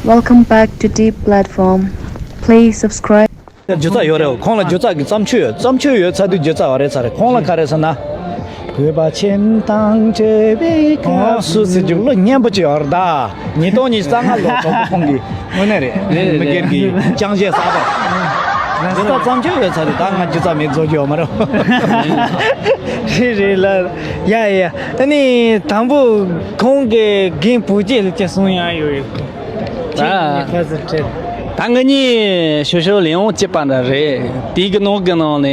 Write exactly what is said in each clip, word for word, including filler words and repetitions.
Welcome back to Deep Platform. Please subscribe. རྒྱུ་རྩ་ཡོད་རེད། ཁོང་ལ་རྒྱུ་རྩ་གི་བརྩམས་ཆོས་ཡོད། བརྩམས་ཆོས་ཡོད་ཚར་དུས་རྒྱུ་རྩ་བ་རེད་ཚར་རེད། ཁོང་ལ་ག་རེ་ཟེར་ན། བོད་པ་ཁྱིམ་དང་བྲལ་བའི་སྐབས་སུ་ཟེར་རྒྱུ་ལོ་སྙན་པོ་ཅིག་ཡོད་རེད་ད། ཉིས་སྟོང་ཉི་ཤུ་རྩ་ལྔ་ལོ་གྲོགས་པོ་ཁོང་གི་དངོས་གནས་རེད། རེད་རེད་མི་སྒེར་གྱི་རེད། ཅང་ཞེ་ས་པར། རྒྱུ་རྩ་བརྩམས་ཆོས་ཡོད་ཚར་དུས་ད་ང་རྒྱུ་རྩ་མེད་བཟོ་རྒྱུ་ཡོད་མ་རེད། རེད་རེད་ལ། ཡ་ཡ། ཨ་ནི་དང་པོ་ཁོང་གི་རྒན་བུ་སྐྱེས་ལ་སྐྱེ་སོང་ཡང་ཡོད་ཡོད། ད་ཁྱེད་ནས་ཕ་ཟིན་ཁྲེལ། ད་ང་གཉིས་ཤོ་ཤོ་ལས་ཡོང་སྐྱིད་པ་འདྲ་རེད། དེའི་གི་ནང་གི་ནང་ནས་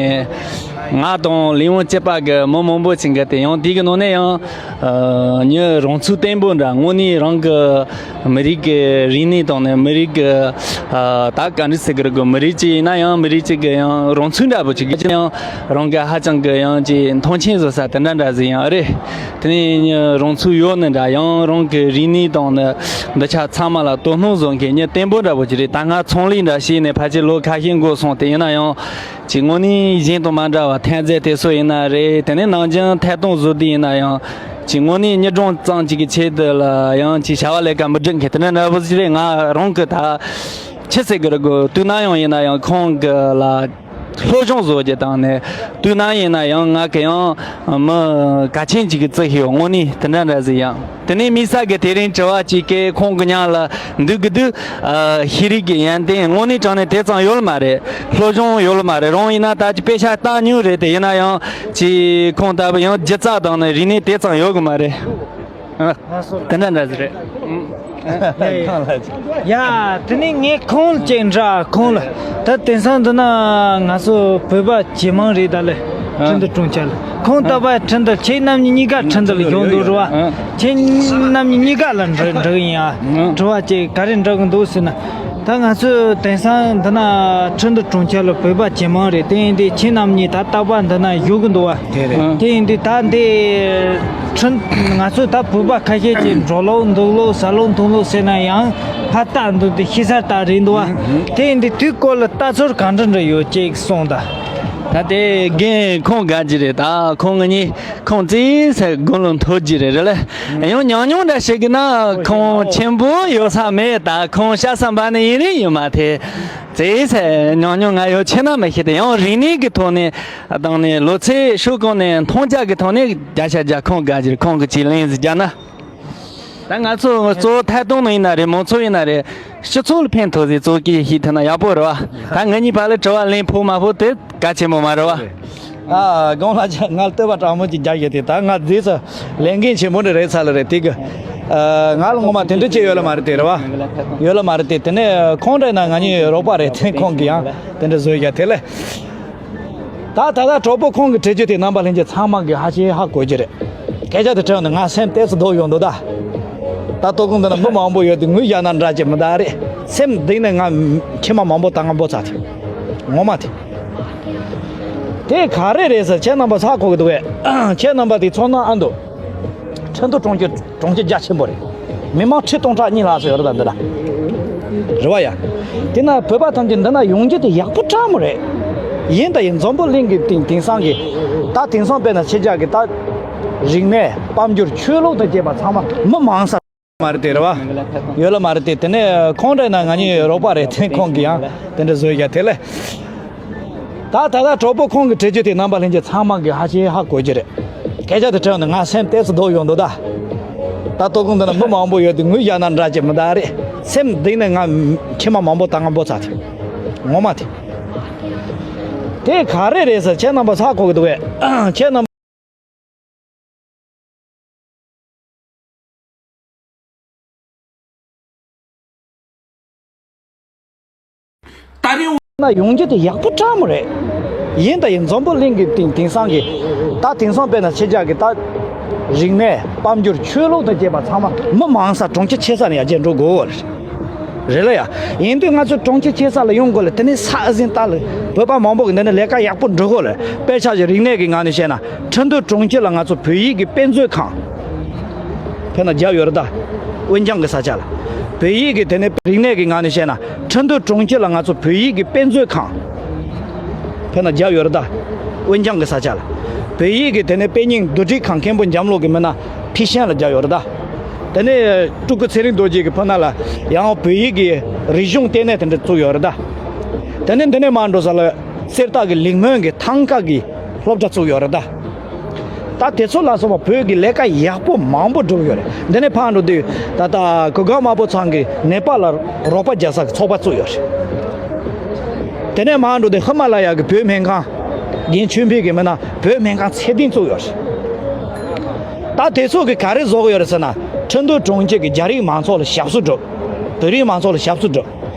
ང་དང་ལས་ཡོང་སྐྱིད་པ་གི་མི་མང་པོ་ཅིག་གི་དེ་ཡང་དེའི་གི་ནང་ནས་ཡང་ཨ་ཉི་རང་ཚུགས་བརྟན་པོ་འདྲ། དངོས་གནས་རང་གི་མི་རིགས་ཀྱི་རིག་གནས་དང་ནས་མི་རིགས་ཀྱི་ཨ་ད་ག་འདྲ་ཟེར་གི་རེད་གོ། མི་རིགས་གཅིག་ཡིན་ན་ཡང་མི་རིགས་གཅིག་གི་ཡང་རང་ཚུགས་འདྲ་པོ་ཅིག་ཡང་རང་གི་ཧ་ཅང་གི་ཡང་ཅིག་མཐོང་ཆེན་བཟོ་ས་དེ་འདྲ་འདྲ་ཟིག་ཡང་རེད། དེ་ནས་རང་ཚུགས་ཡོད་ནི་འདྲ། ཡང་རང་གི་རིག་གནས་དང་ནི་འདི་ཆ་ཚང་མ་ལ་དོ་སྣང་བཟོ་མཁན་ཉི་བརྟན་པོ་འདྲ་པོ་ཅིག་རེད། ད་ང་ཚོང་ལས་འདྲ་བྱས་ནས་ཕལ་ཆེར་ལོ་ཁ་ཤས་འགོར་སོང་། དེ་ཡིན་ན་ཡང་ཅིག་དངོས་གནས་གཞན་དང་མ་འདྲ་བ་ཐོན་རྫས་དེ་ཚོ་ཡིན་ན་རེད། དེ་ནས་ནང་ཆེན་ཐད་གཏོང་བཟོ་དུས་ཡིན་ན་ཡང་ཅིག་དངོས་གནས་མྱི་གྲངས་ཙམ་ཅིག་གི་ཆེད་དུ་ལ་ཡང་ཅིག་བྱ་བ་ལས་ཀ་མི་སྒྲུབ་མཁན་དེ་འདྲ་འདྲ་པོ་ཅིག་རེད། ང་རང་གི་ད་ཆི་ཟེར་གི་རེད་གོ། དུས་ན་ཡང་ཡིན་ན་ཡང་ཁོང་གི་ལ། སློབ་སྦྱོང་བཟོ་རྒྱུ་དང་ནས་དུས་ན་ཡིན་ན་ཡང་ང་གི་ཡང་མི་གལ་ཆེན་ཅིག་གི་བརྩི་ཤེས་དངོས་གནས་དེ་འདྲ་འདྲ་ཟིག་ཡང་། དེ་ནས་དམིགས་བསལ་གི་དེ་རིང་དྲི་བ་གཅིག་གི་ཁོང་གི་མཉམ་ལ་འདུག་གི་འདུག་ཨ་ཤེས་རིག་གི་ཡོན་ཏན་དངོས་གནས་དྲང་གནས་དེ་ཙམ་ཡོད་མ་རེད། སློབ་སྦྱོང་ཡོད་མ་རེད། རང་ཡིན་ན་ད་ཅི་དཔེ་ཆ་བཏང་མྱོང་རེད། དེ་ཡིན་ན་ཡང་ཅི་ཁོང་ལྟ་བུ་ཡང་སྒྱུ་རྩལ་དང་ནས་རིག་གནས་དེ་ཙམ་ཡོད་གི་མ་རེད། དེ་འདྲ་འདྲ་ཟིག་རེད། ཡ། དེ་ནས་ངས་ཁོང་ལ་ཅིག་འདྲི། ཁོང་ལ་ད་དེང་སང་འདི་ན་ང་ཚོ་བོད་པ་ཇེ་མང་རེད་ད་ལེ། ཁྲིན་ཏུ་གྲོང་ཁྱེར་ལ། ཁོང་ལྟ་བུ་ཁྲིན་ཏུ་ཁྱེད་རྣམ་གཉིས་གཉིས་ཀ་ཁྲིན་ཏུ་ལ་ཡོང་འདུག་རེད་བ། ཁྱེད་རྣམ་གཉིས་གཉིས་ཀ་ལ་འདྲི་འདྲི་གི་ཡིན་ཨ། དྲི་བ་ཅིག་ག་རེ་འདྲི་གི་འདུག་ཟེར་ན། ད་ང་ཚོས་དེང་སང་འདི་ན་ཁྲིན་ཏུ་གྲོང་ཁྱེར་ལ་བོད་པ་ཇེ་མང་རེད། དེ་ཡིན་དུས་ཁྱེད་རྣམ་གཉིས་ད་རྟག་པར་འདི་ན་བཞུགས་གི་འདུག་བ། དེ་རེད། དེ་ཡིན་དུས་ད་འདི་ཁྲིན་ང་ཚོས་ད་བོད་པ་ཁ་ཤས་ཀྱིས་འགྲོ་ལུགས་འདུག་ལུགས་ཟ་ལུགས་འཐུང་ལུགས་ཟེར་ན་ཡང་ཕར་ལྟ་འདུག་དེ་ཤི་ས་ལྟ་རེད་འདུག་བ། དེ་ཡིན་དུས་དེའི་སྐོར་ལ་ལྟ་ཚུལ་ག་འདྲ་འདྲ་ཡོད་ཅེས་གསུངས་ད། ད་དེ་རྒན་ཁོང་དགའ་གི་རེད། ད་ཁོང་གཉིས་ཁོང་བརྩེ་སའི་དགུང་ལོ་མཐོ་གི་རེད་རེད་ལེ། ཡང་ཉུང་ཉུང་འདྲ་ཞིག་གི་ན་ཁོང་ཆེན་པོ་ཡོད་ས་མེད། ད་ཁོང་ཤ་ས་འབའ་ནི་ཡིན་རེད་ཡིན་མ་ཐེ། བརྩེ་སའི་ཉུང་ཉུང་ང་ཡོད་ཆེ་ན་མི་ཤེས་ཏེ། ཡང་རིག་གནས་ཀྱི་ཐོག་ནས་དང་ནས་ལོ་ཚད་ཤོག་གོང་ནས་མཐོང་རྒྱ་གི་ཐོག་ནས་བརྒྱ་ཆ་བརྒྱ་ཁོང་དགའ་གི་རེད། ཁོང་གི་ཅིག་ལན་ཟིག་རྒྱག་ན། ད་ང་ཚོ་གཙོ་བོ་ཐད་གཏོང་ནང་ཡིན་ན་རེད། མང་ཚོགས་ཡིན་ན་རེད། སྤྱི་ཚོགས་ལ་ཕན་ཐོགས་ཟིག་གཙོ་སྐྱེས་ཤིག་ཐུབ་ན་ཡག་པོ་རེད་བ། ད་ང་གཉིས་བར་ལ་དྲི་བ་ལན་ཕོག་མ་ཕོག་དེ་གལ་ཆེན་པོ་མ་རེད་བ། ཨ་དགོངས་ལ་ཆ་ང་ལྟོས་པ་དྲང་མོ་ཅིག་རྒྱག་ཡོད་དེ། ད་ང་རྗེས་སུ་ལས་འགན་ཆེན་པོ་འདྲ་རེད་ཚར་ལ་རེད་དེ་གི། ཨ་ང་ལ་ངོ་མ་དེ་འདྲ་ཅིག་ཡོད་ལ་མ་རེད་དེ་རེད་བ། ཡོད་ལ་མ་རེད་དེ། དེ་ནས་ཁོང་འདྲ་ཡིན་ན་ང་གཉིས་རོགས་པ་རེད་དེ། ཁོང་གིས་ཡང་དེ་འདྲ་བཟོས་ཡ་དེ་ལས། ད་ད་ལྟ་གྲོགས་པོ་ཁོང་གི་དྲི་རྒྱུ་དེ་རྣམ་པ་ལྷན་རྒྱས་ཚང་མ་གི་ཧ་ཅང་ཧ་གོ་རྒྱུ་རེད། སྐད་ཆ་དེ་དྲིས་ནས་ང་སེམས་ཏོག་ཙམ་སྡུག་ཡོང་འདུག་ད། ད་ལྟ་དགོང་དེ་ན་མི་མང་པོ་ཡོད་དུས་ངུས་བཞག་ན་འདྲ་ཅིག་མི་འདུག་རེད། སེམས་གཏིང་ནས་ང་མཆི་མ་མང་པོ་བཏང་ང་འབོ་ཚར་ཐལ། ངོ་མ་དེ། དེ་ག་རེ་རེད་ཟེར་ཁྱེད་རྣམ་པ་ཧ་གོ་གི་འདུག་གས། ཁྱེད་རྣམ་པ་དེ་ཚོར་སྣང་ཨ་འདུག་ཁྲིན་ཏུ་གྲོང་ཁྱེར་གྲོང་ཁྱེར་རྒྱ་ཆེན་པོ་རེད། མི་མང་ཁྲི་སྟོང་ཕྲག་གཉིས་ལྷག་ཙམ་ཡོད་རེད་ད་འདི་ལ། རེད་བ་ཡ། དེ་ན་བོད་པ་ཐམས་ཅད་འདི་ན་ཡོང་རྒྱུ་དེ་ཡག་པོ་དྲག་མོ་རེད། ཡིན་ད་ཡིན་འཛམ་བུ་གླིང་གི་སྟེང་དེང་སང་གི་ད་དེང་སང་དཔེར་ན་ཕྱི་རྒྱལ་གི་ད་རིག་གནས་དཔལ་འབྱོར་ཆོས་ལུགས་དང་བཅས་པ་ཚང་མ་མི་མང་ས་མ་རེད་དེ་རེད་བ། ཡོད་ལ་མ་རེད་དེ། དེ་ནས་ཁོང་འདྲ་ན་ང་གཉིས་རོགས་པ་རེད་དེ། ཁོང་གིས་ཡང་དེ་འདྲ་བཟོས་ཡ་དེ་ལས། ད་ད་ལྟ་གྲོགས་པོ་ཁོང་གི་དྲི་རྒྱུ་དེ་རྣམ་པ་ལྷན་རྒྱས་ཚང་མ་གི་ཧ་ཅང་ཧ་གོ་རྒྱུ་རེད། སྐད་ཆ་དེ་དྲིས་ནས་ང་སེམས་ཏོག་ཙམ་སྡུག་ཡོང་འདུག་ད། ད་ལྟ་དགོང་དེ་ན་མི་མང་པོ་ཡོད་དུས་ངུས་བཞག་ན་འདྲ་ཅིག་མི་འདུག་རེད། སེམས་གཏིང་ནས་ང་མཆི་མ་མང་པོ་བཏང་ང་འབོ་ཚར་ཐལ། ངོ་མ་དེ། དེ་ག་རེ་རེད་ཟེར་ཁྱེད་རྣམ་པ་ཧ་གོ་གི་འདུག་གས། ཁྱེད་རྣམ་ད་རེས་ན་ཡོང་རྒྱུ་དེ་ཡག་པོ་དྲག་མོ་རེད། ཡིན་ད་ཡིན་འཛམ་བུ་གླིང་གི་སྟེང་དེང་སང་གི་ད་དེང་སང་དཔེར་ན་ཕྱི་རྒྱལ་གི་ད་རིག་གནས་དཔལ་འབྱོར་ཆོས་ལུགས་དང་བཅས་པ་ཚང་མ་མི་མང་ས་གྲོང་ཁྱེར་ཆེ་ས་ནས་ཡར་རྒྱས་འགྲོ་དགོས་རེད། རེད་ལ་ཡ། ཡིན་དུས་ང་ཚོ་གྲོང་ཁྱེར་ཆེ་ས་ལ་ཡོང་དགོས་ལ། དེ་ནས་ས་ཨ་ཟིན་ཏ་ལ་བོད་པ་མང་པོ་གི་འདི་ནས་ལས་ཀ་ཡག་པོ་འགྲོ་དགོས་ལ། དཔེ་ཆ་ཞིག་རིག་གནས་ཀྱི་ངང་ནས་བཤད་ན་ཁྲིན་ཏུ་གྲོང་ཁྱེར་ལ་ང་ཚོ་བོད་ཡིག་གི་དཔེ་མཛོད་ཁང་དཔེར་ན་བརྒྱབ་ཡོད་རེད་ད། དབོན་ལྗང་གི་ས་ཆ་ལ་བོད་ཡིག་གི་དེ་ནས་རིག་གནས་ཀྱི་ངང་ནས་བཤད་ན་ཁྲིན་ཏུ་གྲོང་ཁྱེར་ལ་ང་ཚོ་བོད་ཡིག་གི་དཔེ་མཛོད་ཁང་དཔེར་ན་བརྒྱབ་ཡོད་རེད་ད། དབོན་ལྗང་གི་ས་ཆ་ལ་བོད་ཡིག་གི་དེ་ནས་དཔེ་རྙིང་བསྡུ་སྒྲིག་ཁང་མཁན་པོ་འཇམ་ལོ་གི་མི་སྣ་ཕི་ཤན་ལ་བརྒྱབ་ཡོད་རེད་ད། དེ་ནས་སྤྲུལ་སྐུ་ཚེ་རིང་རྡོ་རྗེ་གི་ཕུ་ན་ལ་ཡང་བོད་ཡིག་གི་རིག་གཞུང་ལྟེ་གནས་དེ་འདྲ་བཙུགས་ཡོད་རེད་ད། དེ་ནས་འདི་ནས་མར་འགྲོ་ས་ལ་གསེར་རྟ་གི་ལིང་མོན་གྱི་ཐང་ཀ་གི་སློབ་གྲྭ་བཙུགས་ཡོད་རེད་ད། ད་དེ་ཚོ་ལ་སོགས་པ་བོད་ཀྱི་ལས་ཀ་ཡག་པོ་མང་པོ་བསྒྲུབས་ཡོད་རེད། འདི་ནས་ཕར་འགྲོ་དུས་ད་ལྟ་གུར་དཀར་དམར་པོ་ཚང་གིས་ནེ་པཱལ་ལ་རོགས་པ་རྒྱག་ས་གི་ཚོགས་པ་བཙུགས་ཡོད་རེད། དེ་ནས་མར་འགྲོ་དུས་ཧི་མ་ལ་ཡ་གི་བོད་སྨན་ཁང་། རྒན་ཆོས་འཕེལ་གྱི་མིང་ནས་བོད་སྨན་ཁང་ཚད་ལྡན་བཙུགས་ཡོད་རེད། ད་དེ་ཚོ་གི་ག་རེ་བཟོ་གི་ཡོད་རེད་ཟེར་ན། ཁྲིན་ཏུའུ་གྲོང་ཁྱེར་གྱི་རྒྱ་རིགས་མང་ཚོགས་ལ་ཞབས་ཞུ་སྒྲུབ། བོད་རིགས་མང་ཚོགས་ལ་ཞབས་ཞུ་སྒྲུབ།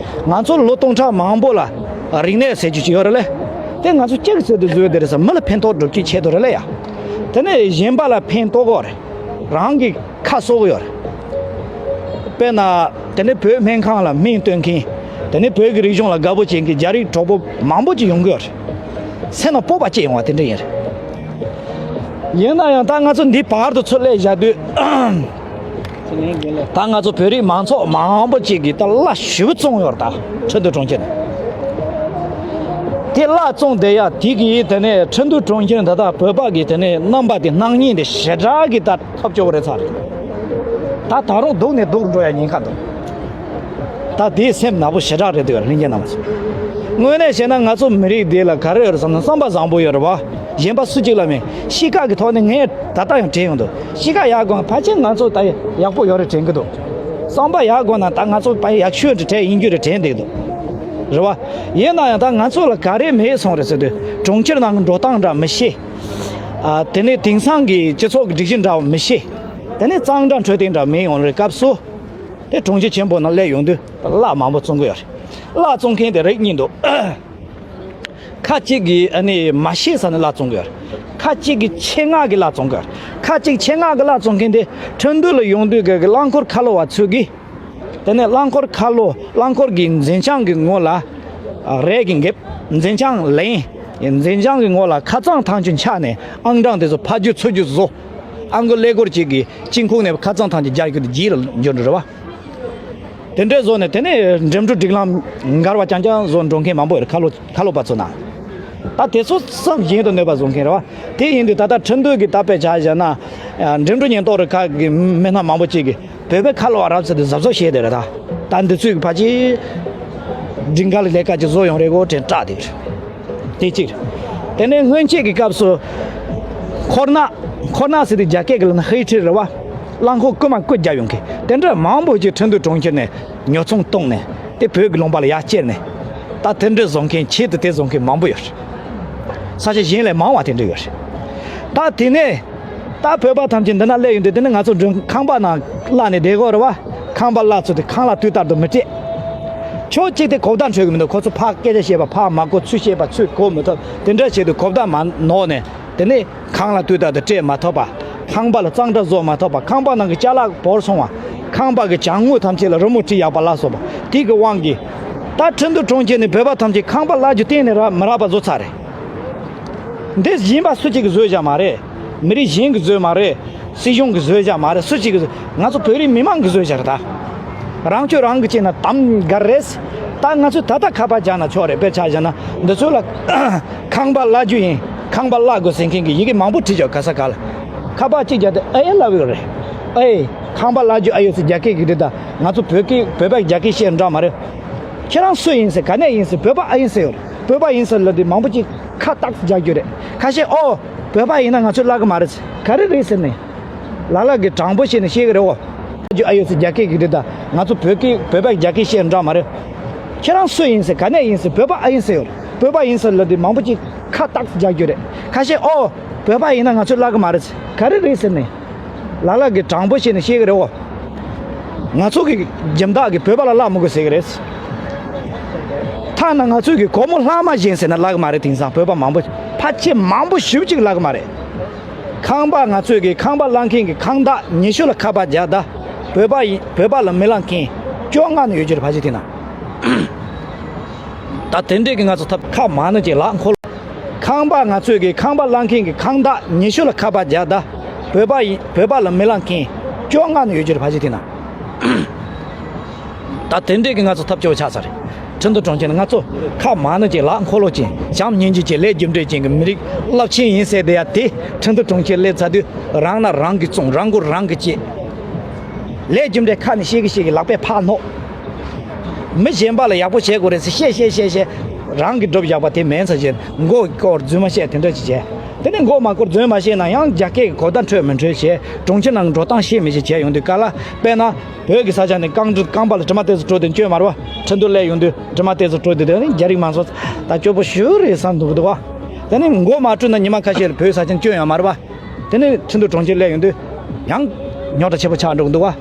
ང་ཚོ་ལོ་སྟོང་ཕྲག་མང་པོ་ལ་རིག་གནས་ཟེར་རྒྱུ་ཅིག་ཡོད་རེད་ལེ། དེ་ང་ཚོ་གཅིག་གི་ཚུལ་དུ་བཟོས་བསྡད་རེད་ཟེར། མི་ལ་ཕན་ཐོགས་སྒྲུབ་རྒྱུའི་ཆེད་དུ་རེད་ལེ་ཡ། དེ་ནས་གཞན་པ་ལ་ཕན་ཐོགས་ཀྱི་ཡོད་རེད། རང་གི་ཁ་གསོ་གི་ཡོད་རེད། དཔེར་ན། དེ་ནས་བོད་སྨན་ཁང་ལ་སྨན་སྟོན་མཁན། དེ་ནས་བོད་ཀྱི་རིག་གཞུང་ལ་དགའ་པོ་བྱེད་མཁན་རྒྱ་རིགས་གྲོགས་པོ་མང་པོ་ཅིག་ཡོང་གི་ཡོད་རེད། སེམས་ནང་སྤོབས་པ་སྐྱེ་ཡོང་བ་དེ་འདྲ་ཡིན་རེད། ཡིན་ན་ཡང་ད་ང་ཚོ་འདི་བར་དུ་ཚུར་སླེབས་བཞག་དུས། ད་ང་ཚོ་བོད་རིགས་མང་ཚོགས་མང་པོ་ཅིག་གིས་ད་གླ་ཞེ་པོ་བཙོངས་ཡོད་རེད་ད། ཁྲིན་ཏུའུ་གྲོང་ཁྱེར་ནས། དེ་གླ་བཙོངས་བསྡད་ཡ་དེ་གིས་དེ་ནས་ཁྲིན་ཏུའུ་གྲོང་ཁྱེར་ད་ལྟ་བོད་པ་གི་དེ་ནས་རྣམ་པ་དེ་སྣང་བརྙན་དེ་ཞེ་དྲག་གི་ད་ཐོབ་ཆོག་རེད་ཚར་རེད། ད་ད་རུང་སྡུག་ནས་སྡུག་རུ་འགྲོ་ཡ་ཉེན་ཁ་འདུག་ད་དེའི་སེམས་ནག་པོ་ཞེ་དྲག་རེད་འདུག་ལྷན་རྒྱས་རྣམ་པ་ཚོ། དངོས་གནས་བཤད་ན་ང་ཚོ་མི་རིགས་འདི་ལ་ག་རེ་ཡོད་རེད་བསམ་ན་བསམ་པ་བཟང་པོ་ཡོད་རེད་བ། གཞན་པ་སུ་གཅིག་ལ་མེད། གཤིས་ཀ་གི་ཐོག་ནས་ངས་ད་ལྟ་ཡང་དྲན་ཡོང་འདུག་གཤིས་ཀ་ཡག་དགོས་ན་ཕལ་ཆེར་ང་ཚོ་ད་ཡག་པོ་ཡོད་རེད་དྲན་གི་འདུག་བསམ་པ་ཡག་དགོས་ན་ད་ང་ཚོ་ཕ་ཡག་ཤོས་དེ་གྲས་ཡིན་རྒྱུ་རེད་དྲན་བསྡད་འདུག་རེད་བ། ཡིན་ན་ཡང་ད་ང་ཚོ་ལ་ག་རེ་མེད་སོང་རེད་ཟེར་དུས་གྲོང་ཁྱེར་ནང་གི་འགྲོ་སྟངས་འདྲ་མི་ཤེས། ཨ། དེ་ནས་དེང་སང་གི་སྤྱི་ཚོགས་ཀྱི་སྒྲིག་གཞི་འདྲ་བ་མི་ཤེས། དེ་ནས་གཙང་སྦྲ་འཕྲོད་བསྟེན་འདྲ་མེད་ཡོང་རེད་སྐབས་སུ། དེ་གྲོང་ཁྱེར་ཆེན་པོ་ནང་སླེབས་ཡོང་དུས་གླ་མང་པོ་བཙོང་གི་ཡོད་རེད། གླ་བཙོང་མཁན་དེ་རིགས་གཉིས་འདུག་ཁ་ཅིག་གིས་ཨ་ནི་མ་ཤེས་ས་ནས་གླ་བཙོང་གི་ཡོད་རེད། ཁ་ཅིག་གིས་ཆེད་མངགས་ཀྱིས་གླ་བཙོང་གི་ཡོད་རེད། ཁ་ཅིག་ཆེད་མངགས་ཀྱིས་གླ་བཙོང་མཁན་དེ་ཁྲིན་ཏུའུ་ལ་ཡོང་དུས་ཀྱི་རླངས་འཁོར་ཁ་ལོ་བ་ཚོས་ཀྱིས། དེ་ནས་རླངས་འཁོར་ཁ་ལོ་རླངས་འཁོར་གྱི་མཛེས་ཆང་གི་ངོ་ལ་རས་ཀྱིས་འགེབས། མཛེས་ཆང་ལེན། མཛེས་ཆང་གི་ངོ་ལ་ཁ་རྩང་ཐང་ཆུ་འཁྱགས་ནས་ཨང་གྲངས་དེ་ཚོ་ཕར་རྒྱུག་ཚུར་རྒྱུག་བཟོ། ཨང་ཀི་ཀླད་ཀོར་གཅིག་གིས་དཀྱིལ་ཁུག་ནས་ཁ་རྩང་ཐང་ཆུ་རྒྱག་རྒྱུ་དེ་རྗེས་ལ་འབྱོར་འགྲོ་རེད་བ། དེ་འདྲའི་བཟོ་ནས་དེ་ནས་འགྲིམ་འགྲུལ་སྒྲིག་ལམ་འགལ་བ་རྐྱང་རྐྱང་བཟོ་འགྲོ་མཁན་མང་པོ་ཡོད་རེད། ཁ་ལོ་ཁ་ལོ་བ་ཚོ་ན། ད་དེ་ཚོ་ཚབས་ཆེན་དུ་གནོད་པ་བཟོ་མཁན་རེད་བ། དེ་ཡིན་དུས་ད་ལྟ་ཁྲིན་ཏུའུ་གི་ད་དཔེ་ཆ་བཞག་ན། འགྲིམ་འགྲུལ་ཉེན་རྟོག་རུ་ཁག་གི་མི་སྣ་མང་པོ་ཅིག་གིས་བོད་པའི་ཁ་ལོ་བ་རབ་ཚ་དེ་གཟབ་གཟབ་བྱས་བསྡད་རེད་ད། ད་འདི་ཚོས་ཕལ་ཆེར་སྒྲིག་འགལ་ལས་ཀ་ཅིག་བཟོ་ཡོང་རེད་གོ་དྲན་སྐྲག་བསྡད་རེད། དེ་གཅིག་རེད། དེ་ནས་སྔོན་ཆད་ཀྱི་སྐབས་སུ་འཁོར་ནག་འཁོར་ནག་ཟེར་དུས་རྒྱ་སྐད་ཀྱི་ལབ་ན་ཧེ་ཁྲི་རེད་བ། རླངས་འཁོར་རྐུ་མ་རྐུ་རྒྱག་ཡོང་མཁན་དེ་འདྲ་མང་པོ་ཅིག་ཁྲིན་ཏུའུ་གྲོང་ཁྱེར་ནས་ཉོ་ཚོང་བཏང་ནས་དེ་བོད་ཀྱི་ལུང་པ་ལ་ཡར་བསྐྱལ་ནས། ད་དེ་འདྲ་བཟོ་མཁན་ཆེད་དུ་དེ་བཟོ་མཁན་མང་པོ་ཡོད་རེད། ས་ཆ་གཞན་ལས་མང་བ་དེ་འདྲ་ཡོད་རེད། ད་དེ་ནས་ད་བོད་པ་ཐམས་ཅད་འདི་ན་སླེབས་ཡོང་དུས་དེ་ནས་ང་ཚོ་མགྲོན་ཁང་པ་ནང་གླ་ནས་བསྡད་དགོས་རེད་བ། ཁང་པ་གླ་ཚོ་དེ་ཁང་གླ་དུས་ལྟར་དུ་མི་སྤྲད། ཕྱོགས་གཅིག་དེ་གོ་བརྡ་འཕྲོད་ཀྱི་མི་འདུག་ཁོ་ཚོ་ཕར་སྐད་ཆ་བཤད་པ་ཕར་མ་གོ། ཚུར་བཤད་པ་ཚུར་གོ་མི་ཐུབ། དེ་འདྲ་བྱས་དུས་གོ་བརྡ་མ་ནོར་ནས་དེ་ནས་ཁང་གླ་དུས་ལྟར་དུ་སྤྲད་མ་ཐུབ་པ། ཁང་པ་ལ་གཙང་སྦྲ་བཟོ་མ་ཐུབ་པ། ཁང་པ་ནང་གི་ཅ་ལག་བོར་སོང་བ། ཁང་པ་གི་གྱང་ངོས་ཐམས་ཅད་ལ་རི་མོ་བྲིས་ཡག་པ་ལ་སོགས་པ་དེ་གི་དབང་གིས། ད་ཁྲིན་ཏུའུ་གྲོང་ཁྱེར་ནས་བོད་པ་ཐམས་ཅད་ཁང་པ་གླ་རྒྱུ་གཏན་ནས་རག་མི་རག་པ་བཟོ་ཚར་རེད། འདི་གཞན་པ་སུ་གཅིག་གིས་བཟོས་བཞག་མ་རེད། མི་རིགས་གཞན་གྱིས་བཟོས་མ་རེད། སྲིད་གཞུང་གིས་བཟོས་བཞག་མ་རེད། སུ་གཅིག་གིས་བཟོས། ང་ཚོ་བོད་རིགས་མི་མང་གིས་བཟོས་བཞག་རེད་ད། རང་སྐྱོན་རང་གིས་བྱས་ན་དམ་དགའ་རེད། ད་ང་ཚོས་ད་ལྟ་ཁ་པར་རྒྱག་ན་ཆོག་རེད། དཔེ་ཆ་བཞག་ན་འདི་ཚོ་ལ་ཁང་པ་གླ་རྒྱུ་ཡིན། ཁང་པ་གླ་དགོས་ཟེར་མཁན་གྱི་ཡི་གེ་མང་པོ་བྲིས་བཞག་ག་ས་ག་ལ། ཁ་པར་གཅིག་རྒྱག་དུས་ཨེ་ལབ་ཡོད་རེད། ཨེ། ཁང་པ་གླ་རྒྱུ་ཨེ་ཡོད་ཟེར་རྒྱ་སྐད་ཀྱིས་འདྲི་ད། ང་ཚོ་བོད་སྐད་བོད་པ་རྒྱ་སྐད་བཤད་འདྲ་མ་རེད། ཁྱེད་རང་སུ་ཡིན་ཟེར། ག་ནས་ཡིན་ཟེར། བོད་པ་ཨེ་ཡིན་ཟེར་ཡོད་རེད། བོད་པ་ཡིན་ཟེར་ལབ་དུས་མང་པོ་ཅིག་ཁ་ཏག་ཏག་རྒྱག་རྒྱུ་རེད། ཁ་ཤས་ཨོ། བོད་པ་ཡིན་ན་ང་ཚོས་གླ་གི་མ་རེད་ཟེར། ག་རེ་རེད་ཟེར་ནས། ལ་ལ་གི་དྲང་པོ་བྱས་ནས་བཤད་གི་རེད་འོ། རྒྱུ་ཨ་ཡོད་ཟེར་རྒྱ་སྐད་ཀྱིས་འདྲི་ད། ང་ཚོ་བོད་སྐད་བོད་པ་རྒྱ་སྐད་བཤད་འདྲ་མ་རེད། ཁྱེད་རང་སུ་ཡིན་ཟེར། ག་ནས་ཡིན་ཟེར། བོད་པ་ཨེ་ཡིན་ཟེར་ཡོད་རེད། བོད་པ་ཡིན་ཟེར་ལབ་དུས་མང་པོ་ཅིག་ཁ་ཏག་ཏག་རྒྱག་རྒྱུ་རེད། ཁ་ཤས་ཨོ། བོད་པ་ཡིན་ན་ང་ཚོས་གླ་གི་མ་རེད་ཟེར། ག་རེ་རེད་ཟེར་ནས། ལ་ལ་གི་དྲང་པོ་བྱས་ནས་བཤད་གི་རེད་འོ། ང་ཚོ་གི་སྦྱིན་བདག་གིས་བོད་པ་ལ་གླ་མི་དགོས་ཟེར་གི་རེད། ཐ་ན་ང་ཚོ་གི་སྒོར་མོ་ལྷག་མ་བཞེངས་ཟེར་ན་གླ་གི་མ་རེད། དེང་སང་བོད་པ་མང་པོ་ཕལ་ཆེར་མང་པོ་ཞེ་པོ་ཅིག་གླ་གི་མ་རེད། ཁང་པ་ང་ཚོས་གི་ཁང་པ་གླ་མཁན་གི་ཁང་བདག་ཉེ་ཤོས་ལ་ཁ་པར་རྒྱག་ད། བོད་པ་ཡིན་བོད་པ་ལ་མི་གླ་མཁན་བཅོ་ལྔ་ནས་ཡོད་རྒྱུ་རེད། ཕལ་ཆེར་དེ་ན། ད་དེ་འདྲས་ཀྱི་ང་ཚོ་ཐབས་ཁ་མང་ནི་ཅིག་ལག་འཁོར། ཁང་པ་ང་ཚོས་ཀྱི་ཁང་པ་གླ་མཁན་གྱི་ཁང་བདག་ཉེ་ཤོས་ལ་ཁ་པར་རྒྱག་ད། བོད་པ་ཡིན་བོད་པ་ལ་མི་གླ་མཁན་བཅོ་ལྔ་ནས་ཡོད་རྒྱུ་རེད། ཕལ་ཆེར་དེ་ན། ད་དེ་འདྲས་ཀྱི་ང་ཚོ་ཐབས་སྐྱོ་བོ་ཆགས་ཚར་རེད། ཁྲིན་ཏུའུ་གྲོང་ཁྱེར་ནས་ང་ཚོ་ཁ་མང་ནི་ཅིག་ལག་འཁོར་ལོ་ཅན་བྱམས་སྙིང་རྗེ་ཅན་ལས་རྒྱུ་འབྲས་ཅན་གྱི་མི་རིགས་རླབས་ཆེན་ཡིན་ཟེར་བསྡད་ཡ་དེ་ཁྲིན་ཏུའུ་གྲོང་ཁྱེར་སླེབས་ཚར་དུས་རང་ན་རང་གིས་བཙོང་རང་མགོ་རང་གིས་བཅད། ལས་རྒྱུ་འབྲས་ཁ་ནས་བཤད་ཀྱི་བཤད་ཀྱི་ལག་པས་ཕར་སྣོག་མི་གཞན་པ་ལ་ཡག་པོ་བྱེད་དགོས་རེད་ཟེར་བཤད་བཤད་བཤད་བཤད། རང་གི་སྒྲུབ་ཡག་པ་དེ་མིན་ཚ་བྱས། མགོ་སྐོར་རྫུན་མ་བཤད་དེ་འདྲ་ཅིག་བྱས། དེ་ནས་མགོ་མ་སྐོར་རྫུན་མ་བཤད་ན་ཡང་རྒྱ་སྐད་ཀྱི་གོ་བརྡ་འཕྲོད་མི་འཕྲོད་བྱས། གྲོང་ཁྱེར་ནང་གི་འགྲོ་སྟངས་ཤེས་མི་ཤེས་བྱས་ཡོང་དུས་ག་ལ་དཔེར་ན། བོད་ཀྱི་ས་ཆ་ནས་རྐང་གྲུ་རྐང་པ་ལ་དྲི་མ་དེ་ཚོ་བྲོ་དེ་བསྐྱོན་མ་རེད་བ། ཁྲིན་ཏུ་སླེབས་ཡོང་དུས་དྲི་མ་དེ་ཚོ་བྲོ་དེ་དེ་ནི་རྒྱ་རིགས་མང་ཚོགས་ད་སྐྱོ་པོ་ཞེ་པོ་རེད་བསམ་འདུག་འདུག་བ། དེ་ནི་མགོ་མ་བཀྲུས་ན་ཉི་མ་ཁ་ཤས་ལ་བོད་ས་ཆ་བསྐྱོན་ཡོང་མ་རེད་བ། དེ་ནི་ཁྲིན་ཏུ་གྲོང་ཁྱེར་སླེབས་ཡོང་དུས་ཡང་རྙོག་དྲ་ཆེ་པོ་ཆགས་འགྲོ་འདུག་བ།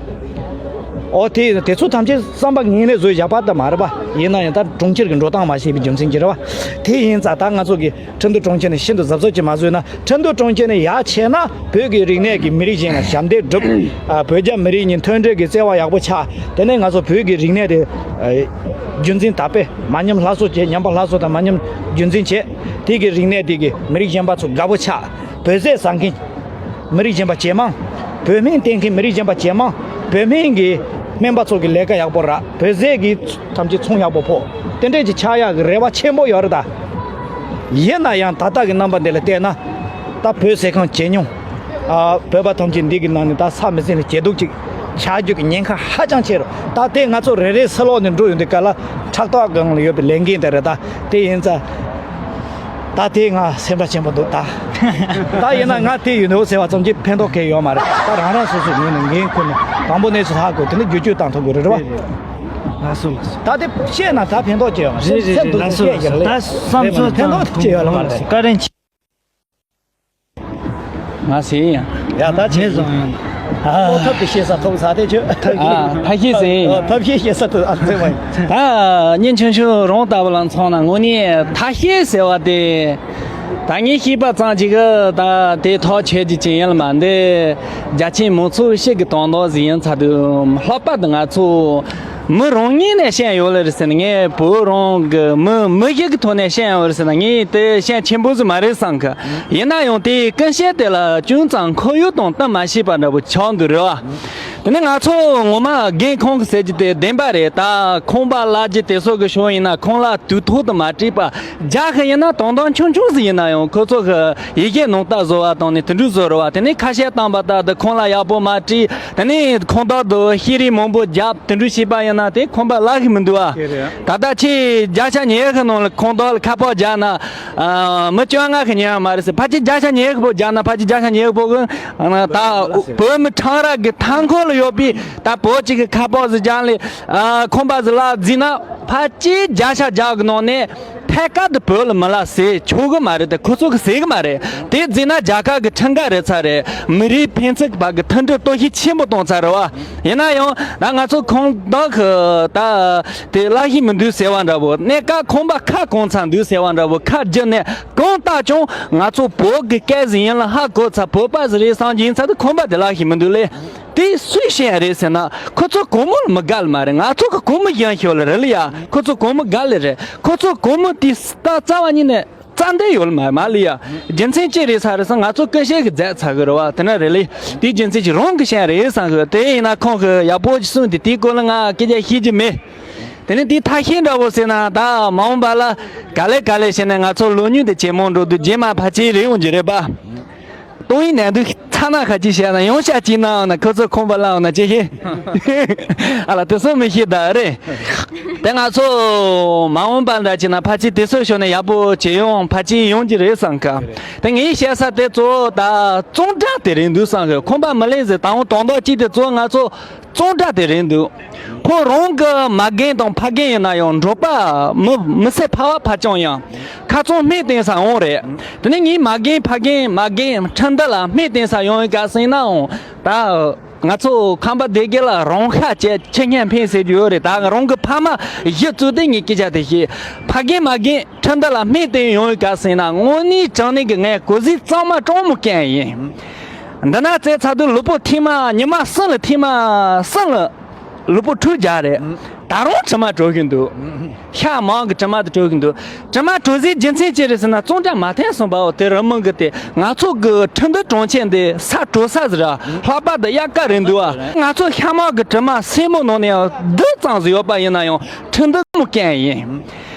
ཨོ་དེ་དེ་ཚོ་ཐམས་ཅད་བསམ་པ་ངན་ལས་བཟོས་བཞག་པ་ད་མ་རེད་པ། ཡིན་ན་ཡང་ད་གྲོང་ཁྱེར་གྱི་འགྲོ་སྟངས་མ་ཤེས་པའི་རྒྱུ་མཚན་གྱིས་རེད་བ། དེ་ཡིན་ཙང་ད་ང་ཚོ་གི་ཁྲིན་ཏུ་གྲོང་ཁྱེར་ནས་ཤིན་ཏུ་གཟབ་གཟབ་ཅིག་མ་བཟོས་ན། ཁྲིན་ཏུ་གྲོང་ཁྱེར་ནས་ཡར་ཆེ་ན་བོད་ཀྱི་རིག་གནས་ཀྱི་མི་རིགས་གཞན་ལ་ཞབས་འདེགས་སྒྲུབ། ཨ། བོད་རྒྱ་མི་རིགས་གཉིས་མཐུན་སྒྲིལ་གྱི་བརྩེ་བ་ཡག་པོ་ཆགས། དེ་ནས་ང་ཚོ་བོད་ཀྱི་རིག་གནས་དེ་ཨ། རྒྱུན་འཛིན་དར་སྤེལ་མ་ཉམས་སླར་གསོ་བྱས། ཉམས་པ་སླར་གསོ་དང་མ་ཉམས་རྒྱུན་འཛིན་བྱས། དེ་གི་རིག་གནས་དེ་གི་མི་རིགས་གཞན་པ་ཚོ་དགའ་པོ་ཆགས། བོད་ཟས་ཟ་མཁན་མི་རིགས་གཞན་པ་ཇེ་མང་། བོད་སྨན་བསྟེན་མཁན་མི་རིགས་གཞན་པ་ཇེ་མང་། བོད་སྨན་གྱི་སྨན་པ་ཚོ་གི་ལས་ཀ་ཡག་པོ་རག་བོད་ཟས་ཀྱི་ཐམས་ཅད་ཚོང་ཡག་པོ་ཕོག་དེ་འདྲས་ཀྱི་ཆགས་ཡག་གི་རེ་བ་ཆེན་པོ་ཡོད་རེད་ད། ཡིན་ན་ཡང་ད་ལྟ་གི་རྣམ་པ་འདི་ལ་བལྟས་ན། ད་བོད་ཟས་ཁང་ཇེ་ཉུང་། ཨ། བོད་པ་ཐམས་ཅད་འདི་གི་ནང་ནས་ད་ས་མི་ཟིན་ལ་ཇེ་སྡུག་ཅིག་ཆགས་རྒྱུ་གི་ཉེན་ཁ་ཧ་ཅང་ཆེ་རུ། ད་ལྟའི་ང་ཚོ་རེ་རེ་སི་ལོག་ནས་འགྲོ་ཡོང་དུས་ག་ལ་ཕྲག་ཐོག་སྒང་ལ་ཡོད་པའི་ལས་འགན་དེ་རེད་ད། དེ་ཡིན་ཙང་། ད་དེ་ང་སེམས་ཁྲལ་ཆེན་པོ་འདུག་ད། ད་ཡིན་ན་ང་དེ་ཡིན་འདུག་ཟེར་བ་ཙམ་གྱིས་ཕན་ཐོགས་གང་ཡང་ཡོད་མ་རེད། ད་རང་རང་སོ་སོའི་ངོས་ནས་འགན་ཁུར་ནས་དང་པོ་གནས་ཚུལ་ཧ་གོ་དེ་ནས་བསྒྱུར་བཅོས་བཏང་ཐུབ་དགོས་རེད་བ། ལགས་སོ་ལགས་སོ། ད་དེ་བཤད་ན་ད་ཕན་ཐོགས་ཅི་ཡོད་མ་རེད། རེད་རེད་སེམས་རེད་སྡུག་ལགས་སོ་ཅི་ལགས་སོ། ཡོད་ད་རེད། བསམ་ཚུལ་ཕན་ཐོགས་ཅི་ཡོད་མ་རེད། བཀའ་དྲིན་ཆེ། ང་ཟེར་ཡང་། ཡ་ད་ཆེ་ངས་བཟང་ཡང་། ཨ། ཐབས་ཀྱི་ཤེས་ས་ཐོབ་ས་དེ་ཆོས། ཨ། ཐབས་ཤེས་ཟེར། ཨ། ཐབས་ཤེས་ཤེས་ས་ཐོབ་ཨ་ཚེ་བ་ཡིན། ད་སྙིང་ཆུང་ཆུང་རང་ལྟ་བུ་ལ་མཚོན་ན་དངོས་གནས་ཐབས་ཤེས་ཟེར་བ་དེ། ད་ངས་ཤེས་པ་ཙམ་ཅིག་གི་ད་དེ་ཐག་ཆོད་ཀྱི་ཅི་ཡིན་ལ་མ་འདི། རྒྱ་ཆེན་མང་ཚོགས་ཤིག་གི་དོན་དག་ཟིག་ཡིན་ཚར་དུས་ལྷག་པར་དུ་ང་ཚོ། མི་རང་ངོས་ནས་བཤད་ཡོད་ལེ་རེད་ཟེར་ན་ངས་བོད་རང་གི་མི་མི་ཞིག་གི་ཐོག་ནས་བཤད་ཡོད་ལེ་ཟེར་ན་ངས་དེ་བཤད་ཆེན་པོ་ཟིག་མ་རེད་བསམ་གི། ཡིན་ན་ཡང་དེའི་ཀུན་གཤིས་དེ་ལ་ཅུང་ཙམ་ཁོར་ཡུག་དང་བསྟུན་མ་ཤེས་པ་འདྲ་པོ་ཆགས་འདུག་རེད་བ། དེ་ནས་ང་ཚོ་ངོ་མ་རྒན་ཁོང་གི་ཟེར་རྒྱུ་དེ་བདེན་པ་རེད། ད་ཁང་པ་གླ་རྒྱུ་དེ་ཚོ་གི་ཕྱོགས་ཡིན་ན་ཁང་གླ་དུས་ཐོག་ཏུ་མ་སྤྲད་པ། རྒྱ་ཁ་ཡིན་ན་དོན་དག་ཆུང་ཆུང་ཟིག་ཡིན་ན་ཡང་ཁོ་ཚོ་གི་ཡི་གེ་ནང་ལྟ་བཟོ་བ་དང་ནི་དེ་འདྲ་བཟོ་རེད་བ། དེ་ནས་ཁ་ཤས་བཏང་པ་ལྟར་དུ་ཁང་གླ་ཡག་པོ་མ་སྤྲད། དེ་ནས་ཁང་བདག་ཏུ་ཤེས་རིག་མང་པོ་བརྒྱབ་དེ་འདྲ་བྱས་པ་ཡིན་ན་དེ་ཁང་པ་གླ་གི་མི་འདུག་ཨ། ཤེས་རེད། ད་ལྟ་ཁྱེད་བརྒྱ་ཆ་ཉི་ཤུ་ནང་ལ་ཁང་བདག་ལ་ཁ་པར་རྒྱག་ན། ཨ། མི་བཅོ་ལྔ་གི་ཉན་ཡ་མ་རེད་ཟེར། ཕལ་ཆེར་བརྒྱ་ཆ་ཉི་ཤུ་པོ་རྒྱག་ན་ཕལ་ཆེར་བརྒྱ་ཆ་ཉི་ཤུ་པོ་གི། ཨ། ད་བོད་མི་ཁྲང་ར་གི་མཐའ་འཁོར་ལ་ཡོད་པའི་ད་བོད་ཅིག་གི་ཁ་པར་ཟིག་རྒྱག་ལས། ཨ། ཁང་པ་ཟིག་གླ་བརྩིས་ན་ཕལ་ཆེར་བརྒྱ་ཆ་བརྒྱ་གི་ནང་ནས། ཐད་ཀར་དུ་བོད་ལ་མི་ལ་ཟེར་ཆོག་གི་མ་རེད་དེ་ཁོ་ཚོ་གི་ཟེར་གི་མ་རེད། དེ་བརྩིས་ན་རྒྱ་གར་གི་ཁྲིམས་འགལ་རེད་ཚར་རེད། མི་རིགས་ཕན་ཚུན་བར་གི་མཐུན་སྒྲིལ་གཏོར་བཤིག་ཆེན་པོ་བཏང་ཚར་རེད་བ། ཡིན་ན་ཡང་ད་ང་ཚོ་ཁང་བདག་གི་ད་དེ་གླ་ཤེས་མི་འདུག་ཟེར་བ་འདྲ་པོ། གནས་སྐབས་ཁང་པ་ཁ་གང་ཚ་འདུག་ཟེར་བ་འདྲ་པོ། ཁ་བསྒྱུར་ནས་གང་ལྟར་ཀྱང་ང་ཚོ་བོད་གི་སྐད་ཟིག་ཡིན་ལ་ཧ་གོ་ཚར། བོད་པ་ཟིག་རེད་བསམ་གྱི་ཡིན་ཚར་དུས་ཁང་པ་དེ་གླ་ཤེས་མི་འདུག་ལེ། དེ་སུས་བཤད་ཡ་རེད་ཟེར་ན། ཁོ་ཚོ་གོང་མོ་ལ་མི་དགའ་ལ་མ་རེད། ང་ཚོ་གི་གོང་མོ་གཞན་ཞིག་ལ་རེད་ལ་ཡ། ཁོ་ཚོ་གོང་མོ་དགའ་ལེ་རེད། ཁོ་ཚོ་གོང་མོ་དེ་ད་རྩ་བ་ཉིད་ནས་རྩ་འདི་ཡོད་ལ་མ་མ་ལ་ཡ། རྒྱུ་མཚན་ཅི་རེད་ས་རེད་ས། ང་ཚོ་ཀུན་ཤེས་གི་མཛད་ཚར་གི་རེད་བ། དེ་ན་རེད་ལེ། དེའི་རྒྱུ་མཚན་གྱི་རང་གི་བཤད་ཡ་རེད་བསམ་གི། དེ་ཡིན་ན་ཁོང་གི་ཡག་པོ་ཅིག་གསུངས་ཏེ་དེའི་སྐོར་ལ་ང་སྐད་ཆ་བཤད་རྒྱུ་མེད། དེ་ནས་དེའི་ཐ་ཤལ་འདྲ་པོ་ཟེར་ན་ད་མ་འོངས་པ་ལ་ག་ལེ་ག་ལེ་བྱས་ནས་ང་ཚོ་ལོ་ཉུང་དེ་ཇེ་མང་འགྲོ་དུས་རྗེས་མ་ཕལ་ཆེར་རེད་འོང་གི་རེད་པ། ཏོག་དབྱིབས་ནད་དུག་ཚ་ན་ཁ་ཅིག་བཤད་ན་ཡང་ཤ་གཅིག་ན་འོང་ན་ཁོ་ཚོ་ཁང་པ་བླངས་འོང་ན་ཅི་ཤེས། ཨ་ལ་དེ་ཚོ་མི་ཤེས་ད་རེད། དེ་ང་ཚོ་མ་འོངས་པ་འདྲ་བྱས་ན་ཕལ་ཆེར་དེ་ཚོ་ཤོར་ནས་ཡག་པོ་བྱེད་ཡོང་ཕལ་ཆེར་ཡོང་གི་རེད་བསམ་གི། དེ་ངས་བཤད་ས་དེ་གཙོ་བོ་ད་གཙང་སྦྲ་དེ་རེད་འདུག་བསམ་གི། ཁང་པ་མི་ལེན་ཟེར་དང་པོ་དོན་དག་གཅིག་དེ་གཙོ་བོ་ང་ཚོ་གཙང་སྦྲ་དེ་རེད་འདུག་ཁོ་རང་གི་མ་རྒན་དང་ཕ་རྒན་ཡིན་ན་ཡང་འབྲོག་པ་མི་མི་སེར་ཕལ་བ་ཕལ་རྐྱང་ཡང་ཁ་རྩང་སྨན་བསྟེན་ས་འོང་རེད། དེ་ནས་ངའི་མ་རྒན་ཕ་རྒན་མ་རྒན་ཁྲིན་ཏུ་ལ་སྨན་བསྟེན་ས་ཡོང་ཡོད་ག་ཟེར་ནའང་ད་ང་ཚོ་ཁམས་པ་སྡེ་དགེ་ལ་རང་ཤ་བཅད་ཁྱི་སྨན་ཕན་ཟེར་རྒྱུ་ཡོད་རེད། ད་རང་གི་ཕ་མ་གཞི་བཙུགས་ཏེ་ངས་སྐད་ཆ་དེ་བཤད། ཕ་རྒན་མ་རྒན་ཁྲིན་ཏུ་ལ་སྨན་བསྟེན་ཡོང་ཡོད་ག་ཟེར་ན་དངོས་གནས་དྲང་གནས་ཀྱི་ངས་གོ་ཟིག་གཙང་མ་གྲང་མོ་བསྐྱལ་ཡིན། འདི་ན་བཙལ་ཚར་དུས་ལུས་པོ་ཐིག་མ་ཉི་མ་གསུམ་ལ་ཐིག་མ་གསུམ་ལ་ལུས་པོ་འཁྲུད་རྒྱག་རེད། ད་རུང་དྲི་མ་བྲོ་གིན་འདུག་ཤ་མང་གི་དྲི་མ་དེ་བྲོ་གིན་འདུག་དྲི་མ་བྲོ་སའི་རྒྱུ་མཚན་ཅི་རེད་ཟེར་ན་གཙང་སྦྲ་མ་འཐེན་སོང་པའོ། དེ་རི་མོ་གི་དེ་ང་ཚོ་གི་ཁྲིན་ཏུ་གྲོང་ཁྱེར་འདི་ས་དྲོ་ས་ཟིག་ར་ལྷག་པར་དུ་དབྱར་ཁ་རེད་འདུག་ཨ། ང་ཚོ་ཤ་མང་གི་དྲི་མ་སེན་མོ་ནང་ནས་རྡུལ་ཙམ་ཟིག་ཡོད་པ་ཡིན་ན་ཡང་ཁྲིན་ཏུ་མོ་བསྐྱལ་ཡིན།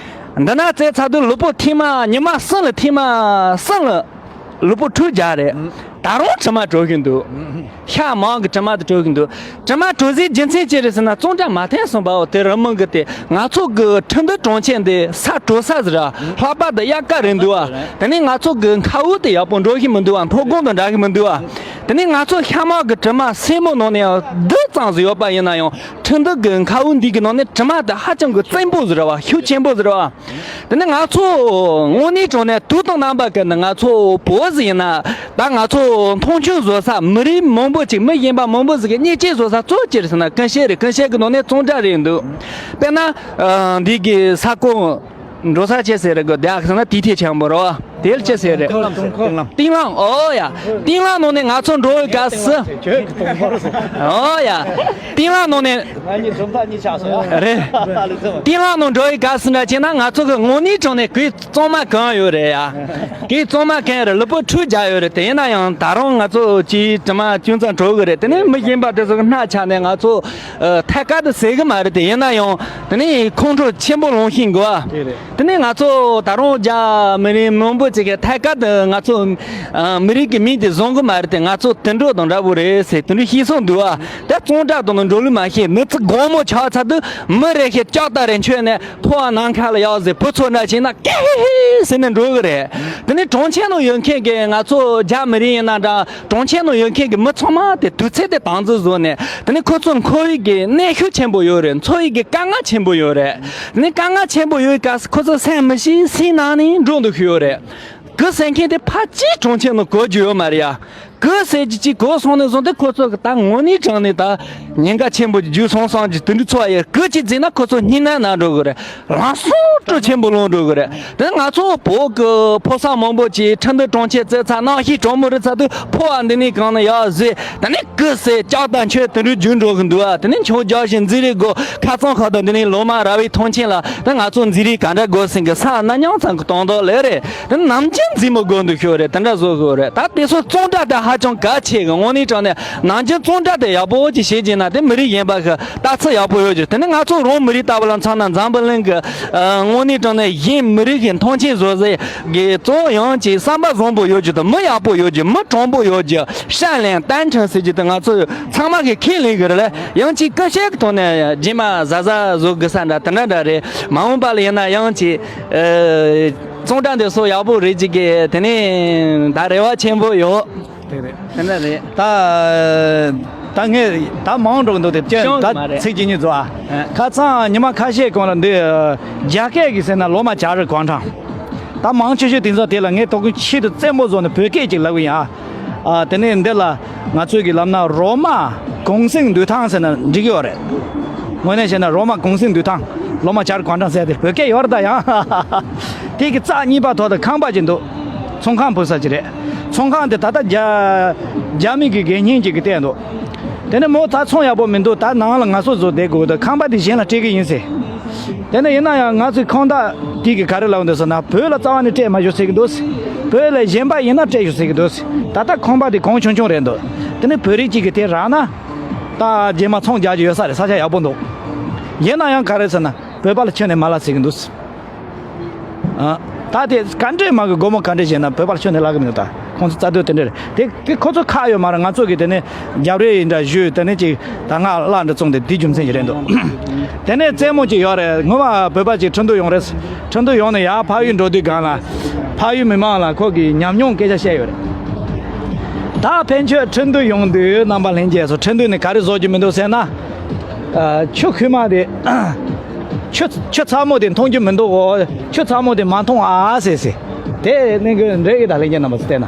འདི་ན་བཙལ་ཚར་དུས་ལུས་པོ་ཐིག་མ་ཉི་མ་གསུམ་ལ་ཐིག་མ་གསུམ་ལ་ལུས་པོ་འཁྲུད་རྒྱག་རེད། ད་རུང་དྲི་མ་བྲོ་གི་འདུག་ཤ་མང་གི་དྲི་མ་དེ་བྲོ་གི་འདུག་དྲི་མ་བྲོ་སའི་རྒྱུ་མཚན་ཅི་རེད་ཟེར་ན། བཙོན་དྲ་མ་འཐེན་སོང་བའོ། དེ་རི་མོ་གི་དེ་ང་ཚོ་གི་ཁྲིན་ཏུའུ་གྲོང་ཁྱེར་འདི་ས་དྲོ་ས་ཟིག་ར། ལྷགས་པ་དང་དབྱར་ཁ་རེད་འདུག་ཨ། དེ་ནས་ང་ཚོ་གི་མཁའ་དབུགས་དེ་ཡག་པོ་འགྲོ་གི་མི་འདུག་ཨ། མཐོ་སྒང་དང་འདྲ་གི་མི་འདུག་ཨ། དེ་ནས་ང་ཚོ་ཤ་མང་གི་དྲི་མ་སེན་མོ་ནང་ནས་ཡང་རྡུལ་ཙམ་ཟིག་ཡོད་པ་ཡིན་ན་ཡང་། ཁྲིན་ཏུའུ་གི་མཁའ་དབུགས་འདི་གི་ནང་ནས་དྲི་མ་དེ་ཧ་ཅང་གི་བཙན་པོ་ཟིག་ར་བ། ཤུགས་ཆེན་པོ་ཟིག་ར་བ། དེ་ནས་ང་ཚོ་དངོས་གནས་དྲང་གནས་དུས་དང་རྣམ་པ་ཀུན་ནས་ང་ཚོ་བོད་ཟིག་ཡིན་ན། ད་ང་ཚོ་མཐོང་ཆུང་བཟོ་ས། མི་རིགས་མང་པོ་ཅིག་མི་གཞན་པ་མང་པོ་ཟིག་གིས་བརྙས་བཅོས་བཟོ་ས་གཙོ་ཆེ་རེད་ཟེར་ན། ཀུན་ཤེད་རེད། ཀུན་ཤེད་ཀྱི་ནང་ནས་བཙོན་དྲ་རེད་འདུག་དཔེར་ན། ཨ། འདི་གི་ས་ཁོངས་འགྲོ་ས་ཆེ་ཟེར་རེད་གི། དེ་ཨ་ཟེར་ན་དེའི་ཐད་ཆེན་པོ་རེད་བ། དེ་ལ་ཅི་ཟེར་རེད། གཏིང་རླུང་། ཨོ་ཡ། གཏིང་རླུང་ནང་ནས་ང་ཚོ་འགྲོ་བའི་སྐབས་སུ། ཨོ་ཡ། གཏིང་རླུང་ནང་ནས། ང་གཉིས་གྲུབ་མཐའ་གཉིས་ཆགས་སོང་། རེད། ལགས་སོ། གཏིང་རླུང་ནང་འགྲོ་བའི་སྐབས་སུ་འདྲ་བྱས་ན། ང་ཚོ་གི་དངོས་གནས་དྲང་གནས་གོས་གཙང་མ་གང་ཡོད་རེད་ཡ། གོས་གཙང་མ་གང་རེད། ལུས་པོ་འཁྲུད་རྒྱག་ཡོད་རེད། དེ་ཡིན་ན་ཡང་ད་རུང་ང་ཚོ་གི་དྲི་མ་ཅུང་ཙམ་བྲོ་གི་རེད། དེ་ནས་མི་གཞན་པ་དེ་ཚོ་གི་སྣ་ཆགས་ནས་ང་ཚོ་ཐད་ཀར་དུ་ཟེར་གི་མ་རེད། དེ་ཡིན་ན་ཡང་དེ་ནས་ཁོང་ཁྲོ་ཆེན་པོ་ལངས་ཤིང་དགོས། དེ་རེད། དེ་ནས་ང་ཚོ་ད་རུང་རྒྱ་མི་རིགས་མང་པོ་ཅིག་གིས་ཐད་ཀར་དུ་ང་ཚོ་མི་རིགས་ཀྱི་མིང་དེ་བཟང་གི་མ་རེད་དེ། ང་ཚོ་དུད་འགྲོ་དང་འདྲ་པོ་རེད་ཟེར། དེ་འདྲ་བཤད་སྲོལ་འདུག་ཨ། ད་བཙོན་དྲ་དང་འགྲོ་ལུགས་མ་ཤེས། མི་ཚེ་སྒོར་མོ་ཆགས་ཚར་དུས་མི་རེ་ཞིག་ལྕགས་ཐག་རེ་འཁྱེར་ནས་ཕོ་བ་ནམ་མཁའ་ལ་ཡར་གཟིགས། བུ་ཚོ་འདྲ་བྱས་ན་ཀེ་ཧི་ཧི་ཟེར་ནས་འགྲོ་གི་རེད། དེ་ནས་གྲོང་ཁྱེར་ནང་ཡོད་མཁན་གྱི་ང་ཚོ་རྒྱ་མི་རིགས་ཡིན་ན་འདྲ། གྲོང་ཁྱེར་ནང་ཡོད་མཁན་གྱི་མི་ཚང་མ་དེ་དུས་ཚོད་དེ་དམ་འཛིན་བཟོས་ནས། དེ་ནས་ཁོ་ཚོ་འཁོར་བའི་གི་གནོན་ཤུགས་ཆེན་པོ་ཡོད་རེད། འཚོ་བའི་གི་དཀའ་ངལ་ཆེན་པོ་ཡོད་རེད། དེ་ནས་དཀའ་ངལ་ཆེན་པོ་ཡོད་སྐབས་སུ་ཁོ་ཚོ་སེམས་མི་ཤེས། སེམས་ནང་ནས་འགྲོ་འདུག་ཤི་ཡོད་རེད། གོས་ཟེར་མཁན་དེ་ཕལ་ཆེར་གྲོང་ཁྱེར་ནང་གོན་རྒྱུ་ཡོད་མ་རེད་ཡ། གོས་ཟེར་རྒྱུ་ཅིག་གོན་སོང་ནས་བཟུང་སྟེ་ཁོ་ཚོ་གི་ད་དངོས་གནས་དྲང་གནས་ད་ཉེན་ཁ་ཆེན་པོ་རྒྱུ་སོང་སོང་གི་དེ་འདྲ་ཚོ་ཡོད། གོས་གཅིག་བརྫིས་ན་ཁོ་ཚོ་སྙིང་ནད་ན་འགྲོ་གི་རེད། ལམ་སང་སྤྲོ་ཆེན་པོ་ལངས་འགྲོ་གི་རེད། དེ་ང་ཚོ་བོད་གི་ཕོ་གསར་མང་པོ་ཅིག་ཁྲིན་ཏུའུ་གྲོང་ཁྱེར་བཙལ་ཚར། གནམ་གཤིས་གྲང་མོ་རེད་ཚར་དུས་ཕོ་བ་འདི་ནས་གང་ན་ཡར་གཟིགས། དེ་ནས་གོས་ཟེར་ལྕགས་ཐག་འཁྱེར་དེ་འདྲ་རྒྱུག་འགྲོ་གི་འདུག་ཨ། དེ་ནས་མཆོང་རྒྱག་བཞིན་འཛིང་རེས་དགོས། ཁ་རྩང་ཁ་དང་འདི་ནས་ལོ་མ་ར་བའི་ཐང་ཆེན་ལ་ད་ང་ཚོ་འཛིང་རེས་ག་འདྲ་དགོས་ཟིན་གི་ས་ན་མྱང་ཚང་གི་གཏོང་ཐོག་ལས་རེད། དེ་ནམ་རྒྱུན་འཛིང་མི་དགོས་འདུག་ཤོད་རེད། དེ་འདྲ་བཟོ་དགོས་རེད། ད་དེ་ཚོ་བཙོན་དྲ་དེ་ཧ་ཅང་གལ་ཆེ་གི། དངོས་གནས་དྲང་གནས་ནམ་རྒྱུན་བཙོན་དྲ་དེ་ཡག་པོ་ཅིག་བྱེད་ཀྱི་ན་དེ་མི་རིགས་གཞན་པ་གི་ལྟ་ཚུལ་ཡག་པོ་ཡོད་ཀྱི། དེ་ནས་ང་ཚོ་རང་མི་རིགས་ལྟ་བུ་ལ་མཚོན་ན་འཛམ་བུ་གླིང་གི་ཨ་དངོས་གནས་དྲང་གནས་གཞན་མི་རིགས་ཀྱི་མཐོང་ཆེན་བཟོ་ཟེར་གི་གཙོ་བོ་ཡང་ཅིག་བསམ་པ་བཟང་པོ་ཡོད་ཀྱི་དང་། མི་ཡག་པོ་ཡོད་ཀྱི། མི་དྲང་པོ་ཡོད་ཀྱི། 善良单纯 ཟེར་གྱི་དེ་ང་ཚོ་ཚང་མ་གིས་ཁས་ལེན་གི་རེད་ལ། ཡང་ཅིག་སྐུ་ཞབས་ཀྱི་ཐོག་ནས་རྗེས་མ་གཟབ་གཟབ་བཟོ་དགོས་ས་འདྲ་དེ་འདྲ་འདྲ་རེད། མ་འོངས་པ་ལ་ཡིན་ན་ཡང་ཅིག་ཨ་བཙོན་དྲ་འདི་སོ་ཡག་པོ་རེད་ཅིག་གི། དེ་ནས་ད་རེ་བ་ཆེན་པོ་ཡོད། དེ་རེད། དེ་འདྲ་རེད། ད་ད་ངས་ད་མང་འགྲོ་གི་འདུག་དེ་ཅན་ཤོང་ད་མ་རེད། ཚིག་གཅིག་གཉིས་བཟོ་ཨ། ཨ། ཁ་སང་ཉི་མ་ཁ་ཤས་གོང་ལ་འདི་རྒྱ་སྐད་ཀྱི་ཟེར་ན་ལོ་མ་བྱ་རི་གོང་ཁྲང་། ད་མང་ཆེ་ཤོས་དེ་ཚོ་དེ་ལ་ངས་དོ་ཀུན་ཆེད་དུ་རྩེད་མོ་བཟོ་ནས་བོད་སྐད་ཅིག་ལབ་གི་ཡིན་ཨ། ཨ། དེ་ནས་འདི་ལ་ང་ཚོས་ཀྱི་ལབ་ན་རོ་མ་གུང་སེང་འདུས་ཐང་ཟེར་ན་འགྲིག་གི་ཡོད་རེད། དངོས་གནས་བཤད་ན་རོ་མ་གུང་སེང་འདུས་ཐང་། ལོ་མ་བྱ་རི་གོང་ཁྲང་ཟེར་དེ་བོད་སྐད་ཡོད་རེད། ད་ཡང་དེ་གི་རྩ་གཉིས་པ་ཐོག་ཏུ་ཁང་པ་ཅིག་འདུག་ཚོང་ཁང་ཕུབ་ས་ཅིག་རེད། ཚོང་ཁང་དེ་ད་ལྟ་རྒྱ་རྒྱ་མི་གི་འགན་བཞེས་ཅིག་གིས་བལྟས་འདུག་དེ་ནས་མོ་ད་ཚོང་ཡག་པོ་མི་འདུག་ད་ནང་ལ་ང་ཚོ་ཚོ་བསྡད་དགོས་འདུག་ཁང་པ་དེ་གཞན་ལ་སྤྲད་གི་ཡིན་ཟེར། དེ་ནས་ཡིན་ན་ཡང་ང་ཚོའི་ཁང་བདག་དེ་གིས་ག་རེ་ལབ་འདུག་ཟེར་ན། བོད་ལ་རྩ་བ་ནས་སྤྲད་མ་ཞུ་ཟེར་གི་འདུག་བོད་ལ་གཞན་པ་ཡིན་ན་སྤྲད་ཞུ་ཟེར་གི་འདུག་ད་ལྟ་ཁང་པ་དེ་གོང་ཆུང་ཆུང་རེད་འདུག་དེ་ནས་བོད་རིགས་གཅིག་གིས་དེ་རག་ན་ད་རྗེས་མ་ཚོང་རྒྱག་རྒྱུ་ཡོད་ས་རེད། ས་ཆ་ཡག་པོ་འདུག་ཡིན་ན་ཡང་ག་རེ་ཟེར་ན་བོད་པ་ལ་ཁྱོན་ནས་མ་ལབ་ཟེར་གི་འདུག་ཨ། ད་དེ་ག་འདྲས་མ་གི་སྒོར་མོ་ག་འདྲས་བྱས་ན་བོད་པར་ཁྱོན་ནས་ལབ་གི་མི་འདུག་ད་ཁོང་ཚོ་རྩ་དོན་དེ་འདྲས་རེད། དེ་དེ་ཁོ་ཚོ་ཁག་ཡོད་མ་རེད། ང་ཚོ་གི་དེ་ནས་རྒྱབ་རེས་ཡིན་འདྲ་ཞུས། དེ་ནས་ཅིག་ད་ང་གླ་འདྲ་བཙོང་དེ་དེ་རྒྱུ་མཚན་ཞིག་རེད་འདུག་དེ་ནས་རྩེད་མོ་ཅིག་ཡོད་རེད། ངོ་མ་བོད་པ་ཅིག་ཁྲིན་ཏུའུ་ཡོང་རེད། ཁྲིན་ཏུའུ་ཡོང་ནས་ཡར་ཕ་ཡུལ་འགྲོ་དུས་སྒང་ལ་ཕ་ཡུལ་མི་མང་ལ་ཁོ་གི་ཉམས་མྱོང་སྐད་ཆ་བཤད་ཡོད་རེད། ད་ཕན་ཆོད་ཁྲིན་ཏུའུ་ཡོང་དུས་རྣམ་པ་ལྷན་རྒྱས་ཚོ་ཁྲིན་ཏུའུ་ནས་ག་རེ་བཟོ་རྒྱུ་མི་འདུག་ཟེར་ན། ཨ། ཆུ་ཁུག་མ་དེ། ཆུ་ཆུ་ཚ་མོ་དེ་འཐུང་རྒྱུ་མི་འདུག་གོ། ཆུ་ཚ་མོ་དེ་མ་འཐུང་ཨ་ཟེར་ཟེར། དེ་ནི་གི་འདྲེ་གི་ད་ལྷན་རྒྱས་རྣམ་པ་ཚོ་བལྟས་ན།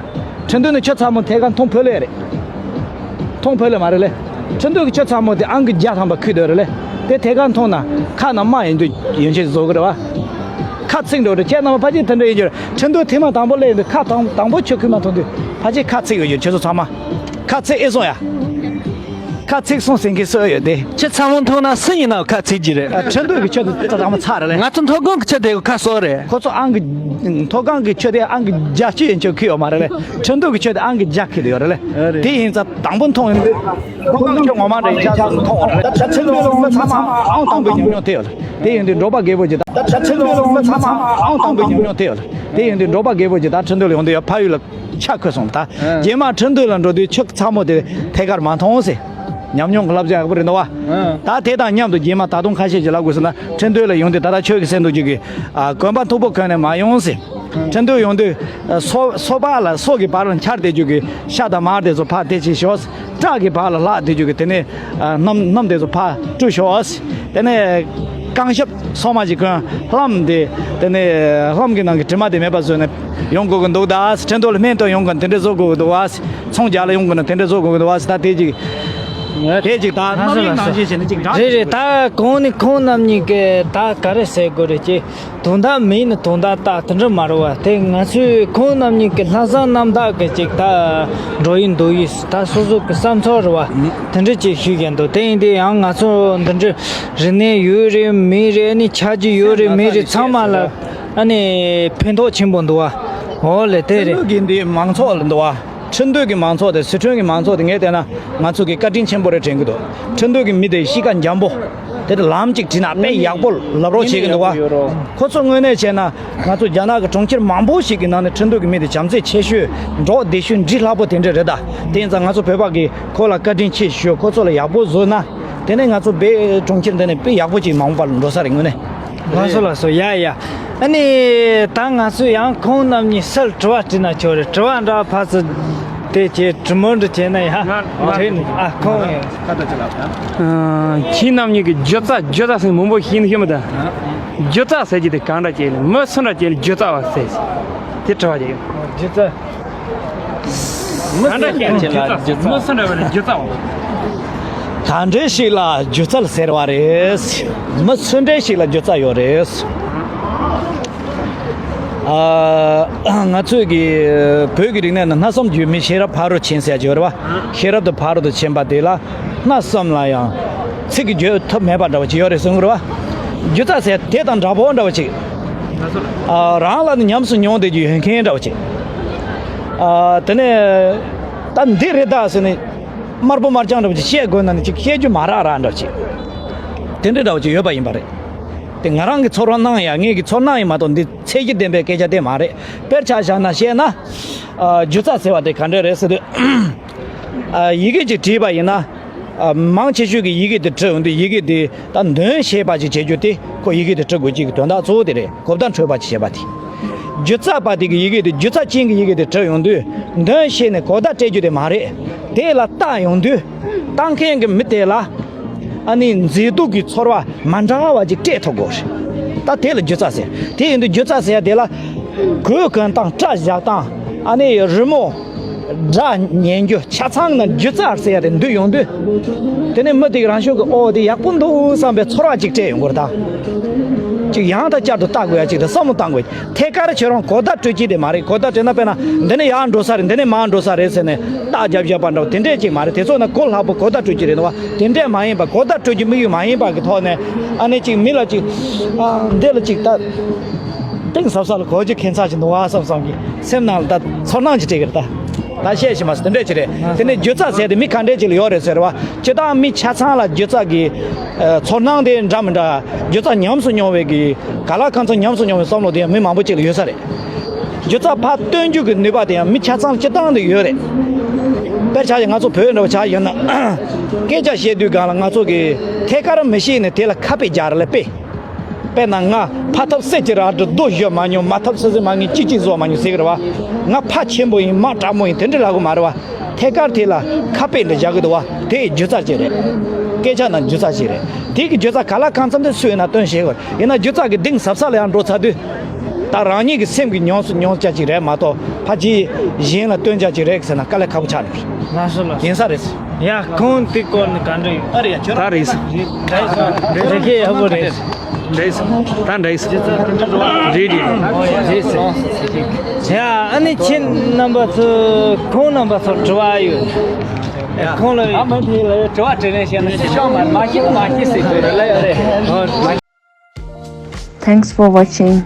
ཁྲིན་ཏུའུ་ནི་ཆུ་ཚ་མོ་ཐད་ཀར་འཐུང་ཕོད་ལེ་རེད། འཐུང་ཕོད་ལེ་མ་རེད་ལེ། ཁྲིན་ཏུའུ་གི་ཆུ་ཚ་མོ་དེ་ཨང་ཀི་བརྒྱ་ཐམ་པ་ཁུག་སྡོད་རེད་ལེ། དེ་ཐད་ཀར་འཐུང་ན་ཁ་ནང་རྨ་ཡིན་དུས་ཡོན་ཆེ་བཟོ་གི་རེད་བ། ཁ་ཚིག་འགྲོ་རེད། ཁྱེད་རྣམ་པ་ཕལ་ཆེར་དེ་འདྲ་ཡིན་རྒྱུ་རེད། ཁྲིན་ཏུའུ་ཐེངས་མ་དང་པོ་སླེབས་དུས་ཁ་དང་དང་པོ་ཆུ་ཁུག་མ་འཐུང་དུས་ཕལ་ཆེར་ཁ་ཚིག་ཡོད་རྒྱུ་ཁྱེད་ཚོ་ཚང་མ། ཁ་ཚིག་ཨེ་སོང་ཡ། ཁ་ཚིག་སོང་ཟེར་མཁན་སུ་ཡོད་དེ། ཆུ་ཚ་མོ་འཐུང་ན་སུ་ཡིན་ནའང་ཁ་ཚིག་གི་རེད། ཨ། ཁྲིན་ཏུའུ་གི་ཆུ་དེ་ཚང་མ་ཚ་རེད་ལེ། ང་ཚོ་མཐོ་སྒང་གི་ཆུ་དེ་གི་ཁ་སོག་རེད། ཁོ་ཚོ་ཨང་གི་མཐོ་སྒང་གི་ཆུ་དེ་ཨང་གི་བརྒྱད་ཅུ་ཡན་ཆོད་ཁུག་ཡོད་མ་རེད་ལེ། ཁྲིན་ཏུའུ་གི་ཆུ་དེ་ཨང་གི་བརྒྱ་ཁུག་དེ་ཡོད་རེད་ལེ། ཨ་རེད། དེ་ཡིན་ཙང་དང་པོ་འཐུང་ཡིན་དུས་མཐོ་སྒང་ཆུ་ངོ་མ་འདྲ་ཡིན་ཙང་འཐུང་བ་རེད་ལེ། ད་ཆུ་ཚིག་འདི་ལ་ཚང་མ་ཨང་དང་པོའི་ཉམས་མྱོང་དེ་ཡོད་ལེ། དེ་ཡིན་དུས་འབྲོག་པ་རྒད་པོ་ཅིག་ད་ཁྲིན་ཏུའུ་ལ་ཡོང་དུས་ཚང་མ་ཨང་དང་པོའི་ཉམས་མྱོང་དེ་ཡོད་ལ། དེ་ཡིན་དུས་འབྲོག་པ་རྒད་པོ་ཅིག་ད་ཁྲིན་ཏུའུ་ལ་ཡོང་དུས་ཡ་ཕ་ཡུལ་ལ་ཆ་ཁོལ་སོང་ད། རྗེས་མ་ཁྲིན་ཏུའུ་ལ་འགྲོ་དུས་ཕྱུགས་ཚ་མོ་དེ་ཐད་ཀར་མ་མཐོང་ཟེར། ཉམས་མྱོང་གི་བསླབ་བྱ་ཡག་པོ་རེད་འདུག་བ། ད་དེ་དང་མཉམ་དུ་རྗེས་མ་ད་དུང་ཁ་ཤས་ཀྱིས་ལབ་དགོས་སོང་ན་ཁྲིན་ཏུའུ་ལ་ཡོང་དུས་ད་ལྟ་ཁྱོད་ཀྱིས་ཟེར་འདུག་རྒྱུ་གི། ཨ་གོན་པ་མཐུག་པོ་གོན་ནས་མ་ཡོང་ཟེར། ཁྲིན་ཏུའུ་ཡོང་དུས་ཨ་སོ་སོ་པ་ལ་སོ་གི་བར་ལ་འཁྱར་བསྡད་རྒྱུ་གི་ཤ་དང་མར་དེ་ཚོ་ཕར་དེ་བྱེད་ཤོག་སྐྲ་གི་བར་ལ་ལྷག་བསྡད་རྒྱུ་གི་དེ་ནས་ཨ་སྣུམ་སྣུམ་དེ་ཚོ་ཕར་བཀྲུ་ཤོག་དེ་ནས་རྐང་ཞབས་སོ་མ་ཞིག་གོན། ལྷམ་དེ་དེ་ནས་ལྷམ་གི་ནང་གི་དྲི་མ་དེ་མེད་པ་བཟོས་ནས་ཡོང་དགོས་ཀྱི་འདུག་ད་ཁྲིན་ཏུའུ་ལ་སྨན་བཏོན་ཡོང་དགོས་ན་དེ་འདྲ་བཟོ་དགོས་ཀྱི་འདུག་བ། ཚོང་རྒྱག་ལ་ཡོང་དགོས་ན་དེ་འདྲ་བཟོ་དགོས་ཀྱི་འདུག་བ། ད་དེ་ཅིག་དེ་ཅིག་ད་རྣམ་གཡེང་ནང་བཞིན་བྱས་ནས་ཅིག་འདྲ་རེད་རེད། ད་གོང་ནས་ཁོང་རྣམ་གཉིས་ཀྱིས་ད་ག་རེ་ཟེར་དགོས་རེད་ཅེ། དོན་དག་མེད་ན་དོན་དག་ལྟ་དེ་འདྲ་མ་རེད་བ། དེ་ང་ཚོས་ཁོང་རྣམ་གཉིས་ཀྱི་ལྷག་བསམ་རྣམ་དག་གི་ཅིག་ད་འགྲོ་ཡི་འདུག་ཡིས་ད་སོ་སོ་གི་བསམ་ཚོར་རེད་བ། དེ་འདྲ་ཅིག་ཞུས་ཀྱང་འདུག་དེ་ཡིན་དུས་ཡང་ང་ཚོ་འདི་འདྲ་རིག་གནས་ཡོད་རེད་མེད་རེད་ཨ་ནི་ཆ་རྒྱུས་ཡོད་རེད་མེད་རེད་ཚང་མ་ལ་ཨ་ནི་ཕན་ཐོགས་ཆེན་པོ་འདུག་བ། འོ་ལེ་དེ་རེད། ཁྲིན་ཏུའུ་གི་འདི་མང་ཚོགས་ལ་འདུག་བ། ཁྲིན་ཏུའུ་གི་མང་ཚོགས་དེ་སི་ཁྲོན་གྱི་མང་ཚོགས་དེ་ངས་བལྟས་ན་ང་ཚོ་གི་བཀའ་དྲིན་ཆེན་པོ་རེད་དྲན་གྱི་འདུག་ཁྲིན་ཏུའུ་གི་མི་དེ་གཤིས་ཀ་འཇམ་པོ། དེ་དེ་ལམ་གཅིག་བྲིས་ན་དཔེ་ཡག་པོ་ལབ་རོགས་བྱེད་ཀྱི་འདུག་བ། ཁོ་ཚོ་དངོས་གནས་བྱས་ན་ང་ཚོ་རྒྱ་ནག་གི་གྲོང་ཁྱེར་མང་པོ་ཞིག་གི་ནང་ནས་ཁྲིན་ཏུའུ་གི་མི་དེ་བྱམས་བརྩེ་ཆེ་ཤོས་འགྲོ་བདེ་ཤོས་འདྲིས་ལྷག་པོ་དེ་འདྲ་རེད་ད། དེ་ཡིན་ཙང་ང་ཚོ་བོད་པ་གིས་ཁོ་ལ་བཀའ་དྲིན་ཆེ་ཞུ། ཁོ་ཚོ་ལ་ཡག་པོ་བཟོས་ན་དེ་ནས་ང་ཚོ་བོད་གྲོང་ཁྱེར་འདི་ནས་དཔེ་ཡག་པོ་ཅིག་མ་འོངས་པ་ལ་འགྲོ་ས་རེད་དངོས་གནས། ལགས་སོ་ལགས་སོ་ཡ་ཡ། ཨ་ནི་ད་ང་ཚོས་ཡང་ཁོང་རྣམ་གཉིས་སར་དྲི་བ་དྲིས་ན་ཆོག་རེད། དྲི་བ་འདྲ་ཕར་ཚུར་དེ་བྱས་དྲི་མོ་འདྲ་བྱས་ན་ཡ། ང་ང་དྲིས་ནས་ཨ་ཁོང་ཡ། ཁྱེད་རྣམ་གཉིས་ཀྱི་སྒྱུ་རྩལ་སྒྱུ་རྩལ་ཟེར་མང་པོ་ཤེས་ནི་ཤེས་མི་དང་། སྒྱུ་རྩལ་ཟེར་གྱི་དེ་གང་འདྲ་ཅིག་ལ་མི་སུ་འདྲ་ཅིག་ལ་སྒྱུ་རྩལ་བ་ཟེར། དེ་དྲི་བ་ཅིག་ཡོད། སྒྱུ་རྩལ། མི་སུ་འདྲ་ཅིག་ལ་སྒྱུ་རྩལ། མི་སུ་འདྲ་བ་ལ་སྒྱུ་རྩལ་བ། ག་འདྲ་ཞིག་ལ་སྒྱུ་རྩལ་ཟེར་བ་རེད། མི་སུ་འདྲ་ཞིག་ལ་སྒྱུ་རྩལ་ཡོད་རེད། ཨ། ང་ཚོས་ཀྱི་བོད་ཀྱི་རིག་གནས་ནང་སྣ་གསུམ་རྒྱུད་མི་ཤེས་རབ་ཕ་རོལ་ཕྱིན་ཟེར་ཡ་ཅིག་ཡོད་རེད་བ། ཤེས་རབ་དང་ཕ་རོལ་ཏུ་ཕྱིན་པ་དེ་ལ་སྣ་གསུམ་ལ་ཡང་ཚིག་གིས་བརྗོད་ཐབས་མེད་པ་འདྲ་བ་ཅིག་ཡོད་རེད་གསུང་གི་རེད་བ། སྒྱུ་རྩལ་ཟེར་དེ་དང་འདྲ་པོ་འདྲ་བ་ཅིག་ཨ། རང་ལ་ནི་ཉམས་སུ་མྱོང་བསྡད་རྒྱུ་ཡོད་མཁན་འདྲ་བ་ཅིག་ཨ། དེ་ནས་ད་འདི་རེད་ད་ཟེར་ནས་དམར་པོ་དམར་རྐྱང་འདྲ་བ་ཅིག་བཤད་དགོས་ན་ནི་ཅིག་བཤད་རྒྱུ་མ་རག་རག་འདྲ་བ་ཅིག་དེ་འདྲ་འདྲ་བ་ཅིག་ཡོད་པ་ཡིན་པ་རེད། དེ་ང་རང་གི་ཚོར་སྣང་ཡང་ངེད་ཀྱི་ཚོར་སྣང་ཡིན་མ་གཏོགས་འདི་ཚད་གཞི་ལྡན་པའི་སྐད་ཆ་དེ་མ་རེད། དཔེར་ཆ་བཞག་ན་བཤད་ན། ཨ། སྒྱུ་རྩལ་ཟེར་བ་དེ་ག་འདྲ་རེད་ཟེར་དུས། ཨ། ཡི་གེ་ཅིག་བྲིས་པ་ཡིན་ན། ཨ། མང་ཆེ་ཤོས་ཀྱིས་ཡི་གེ་དེ་བྲི་འོང་དུས་ཡི་གེ་དེ་ད་འདོན་ཤེས་པ་ཅིག་བྱེད་རྒྱུ་དེ་ཁོ་ཡི་གེ་དེ་བྲི་དགོས་ཀྱི་དོན་དག་གཙོ་བོ་དེ་རེད། གོ་བརྡ་འཕྲོད་པ་ཅིག་བྱེད་པ་དེ། སྒྱུ་རྩལ་པ་དེ་གིས་ཡི་གེ་དེ་སྒྱུ་རྩལ་ཅན་གྱི་ཡི་གེ་དེ་བྲི་ཡོང་དུས་འདོན་ཤེས་ནས་གོ་བརྡ་སྤྲད་རྒྱུ་དེ་མ་རེད། དེ་ལ་ལྟ་ཡོང་དུས་ལྟ་མཁན་གྱི་མི་དེ་ལ་ཨ་ནི་མཛེས་སྡུག་གི་ཚོར་བ་མ་འདྲ་བ་ཅིག་སྤྲད་ཐུབ་དགོས་རེད། ད་དེ་ལ་སྒྱུ་རྩལ་ཟེར། དེ་ཡིན་དུས་སྒྱུ་རྩལ་ཟེར་ཡ་དེ་ལ་གོས་གོན་སྟངས་སྐྲ་བཞར་སྟངས་ཨ་ནི་རི་མོ། སྒྲ་ཉན་རྒྱུ་ཆ་ཚང་ན་སྒྱུ་རྩལ་ཟེར་ཡ་དེ་འདུས་ཡོང་དུས། དེ་ནས་མི་དེ་གི་རང་ཤུགས་ཀྱིས་ཨོ་དེ་ཡག་པོ་འདུག་བསམ་པའི་ཚོར་བ་ཅིག་སྤྲད་ཡོང་གི་རེད་ད། ཅིག་ཡང་དང་བསྐྱར་དུ་ལྟ་དགོས་ཡ་ཅིག་དང་བསམ་བློ་བཏང་དགོས། ཐད་ཀར་ཁྱོད་རང་གོ་བརྡ་སྤྲོད་ཀྱི་དེ་མ་རེད། གོ་བརྡ་སྤྲོད་ཀྱི་ན་དཔེར་ན་འདི་ནས་ཡར་འགྲོ་ས་རེད་འདི་ནས་མར་འགྲོ་ས་རེད་ཟེར་ནས་རྟགས་རྒྱབ་བཞག་པ་འདྲ་བོ་དེ་འདྲས་ཅིག་མ་རེད། དེ་ཚོ་ན་གོ་ལྷག་པོ་གོ་བརྡ་སྤྲོད་ཀྱི་རེད་འདུག་བ། དེ་འདྲས་མ་ཡིན་པ་གོ་བརྡ་སྤྲོད་ཀྱི་དམིགས་ཡུལ་མ་ཡིན་པ་གི་ཐོག་ནས་ཨ་ནི་ཅིག་མི་ལ་ཅིག་ཨ་འདི་ལ་ཅིག་ད། གཏིང་ཟབ་ས་ལ་གོ་རྒྱུ་ཁྱད་མཚར་ཞིག་འདུག་བ་བསམ་བསམ་གྱི་སེམས་ནང་ལ་ད་ཚོར་སྣང་ཅིག་སྤྲད་ཀྱི་རེད་ད། ད་བཤད་ཤེས་མ་སོང་དེ་འདྲས་ཅིག་རེད། དེ་ནས་སྒྱུ་རྩལ་ཟེར་དེ་མི་ག་འདྲས་ཅིག་ལ་ཡོད་རེད་ཟེར་བ། སྤྱིར་བཏང་མི་ཆ་ཚང་ལ་སྒྱུ་རྩལ་གྱི་ཨ་ཚོར་སྣང་དེ་འདྲ་མི་འདྲ། སྒྱུ་རྩལ་ཉམས་སུ་མྱོང་བའི་གི་ག་ལ་གང་འཚམ་ཉམས་སུ་མྱོང་བའི་བསམ་བློ་དེ་ཡང་མི་མང་པོ་ཅིག་ལ་ཡོད་ས་རེད། སྒྱུ་རྩལ་ཕར་སྟོན་རྒྱུ་གི་ནུས་པ་དེ་ཡང་མི་ཆ་ཚང་ལ་སྤྱིར་བཏང་དུ་ཡོད་རེད། དཔེར་ཆ་བཞག་ང་ཚོ་བོད་འདྲ་བོ་ཆ་ཡིན་ན། སྐད་ཆ་བཤད་དུས་སྒང་ལ་ང་ཚོ་གི་ཐད་ཀར་མི་ཤེས་ནས་དེ་ལ་ཁ་དཔེ་རྒྱག་རེ་ལ་དཔེ། དཔེར་ན་ང་ཕ་ཐབས་གསེར་གྱི་རལ་གྲི་རྡོ་གཞུ་མ་མྱོང་། མ་ཐབས་སུ་སུ་མ་ངན་ཅི་ཅི་བཟོ་མ་མྱོང་ཟེར་གི་རེད་བ། ང་ཕ་ཆེན་པོ་ཡིན་མ་དྲག་མོ་ཡིན་དེ་འདྲ་ལབ་གི་མ་རེད་བ། ཐད་ཀར་དེ་ལ་ཁ་དཔེ་འདྲ་རྒྱག་གི་འདུག་བ། དེ་སྒྱུ་རྩལ་ཅིག་རེད། སྐད་ཆ་ནང་སྒྱུ་རྩལ་ཅིག་རེད། དེ་གི་སྒྱུ་རྩལ་ག་ལ་གང་འཚམ་དེ་སུས་ཡིན་ན་སྟོན་ཤེས་དགོས་ཡིན་ན་སྒྱུ་རྩལ་གི་གཏིང་ཟབ་ས་ལ་ཡང་འགྲོ་ཚར་དུས། ད་རང་ཉིད་ཀྱི་སེམས་ཀྱི་མྱོང་སུ་མྱོང་ཆ་ཅིག་རེད་མ་གཏོགས་ཕ་གི་གཞན་ལ་སྟོན་ཆ་ཅིག་རེད་ཟེར་ན་དཀའ་ལས་ཁག་པོ་ཆགས་འགྲོ་རེད། ལགས་སོ་ལགས་སོ། ཡིན་ས་རེད། ཡ་ཁོང་དེ་སྐོར་ནས་ག་འདྲ་ཡོད། ཨ་རེད་ཡ་ཁྱོད་ད་རེད། རེད་ཁྱེད་ཡག་པོ་རེད། འདྲ་ཡིན་ས་ད་འདྲ་ཡིན་ས། རེད་རེད། རེད་ས། ཡ་ཨ་ནི་ཁྱེད་རྣམ་པ་ཚོ་ཁོང་རྣམ་པ་ཚོར་དྲི་བ་ཡོད། ཁོང་ལ་ཨ་མ་དེ་ལ་དྲི་བ་དྲིས་ལན་བྱས་ན་ཤོག་མ་མ་ཤེས་མ་ཤེས་ཟེར་དགོས་རེད་ལ་ཡོད་རེད། Thanks for watching.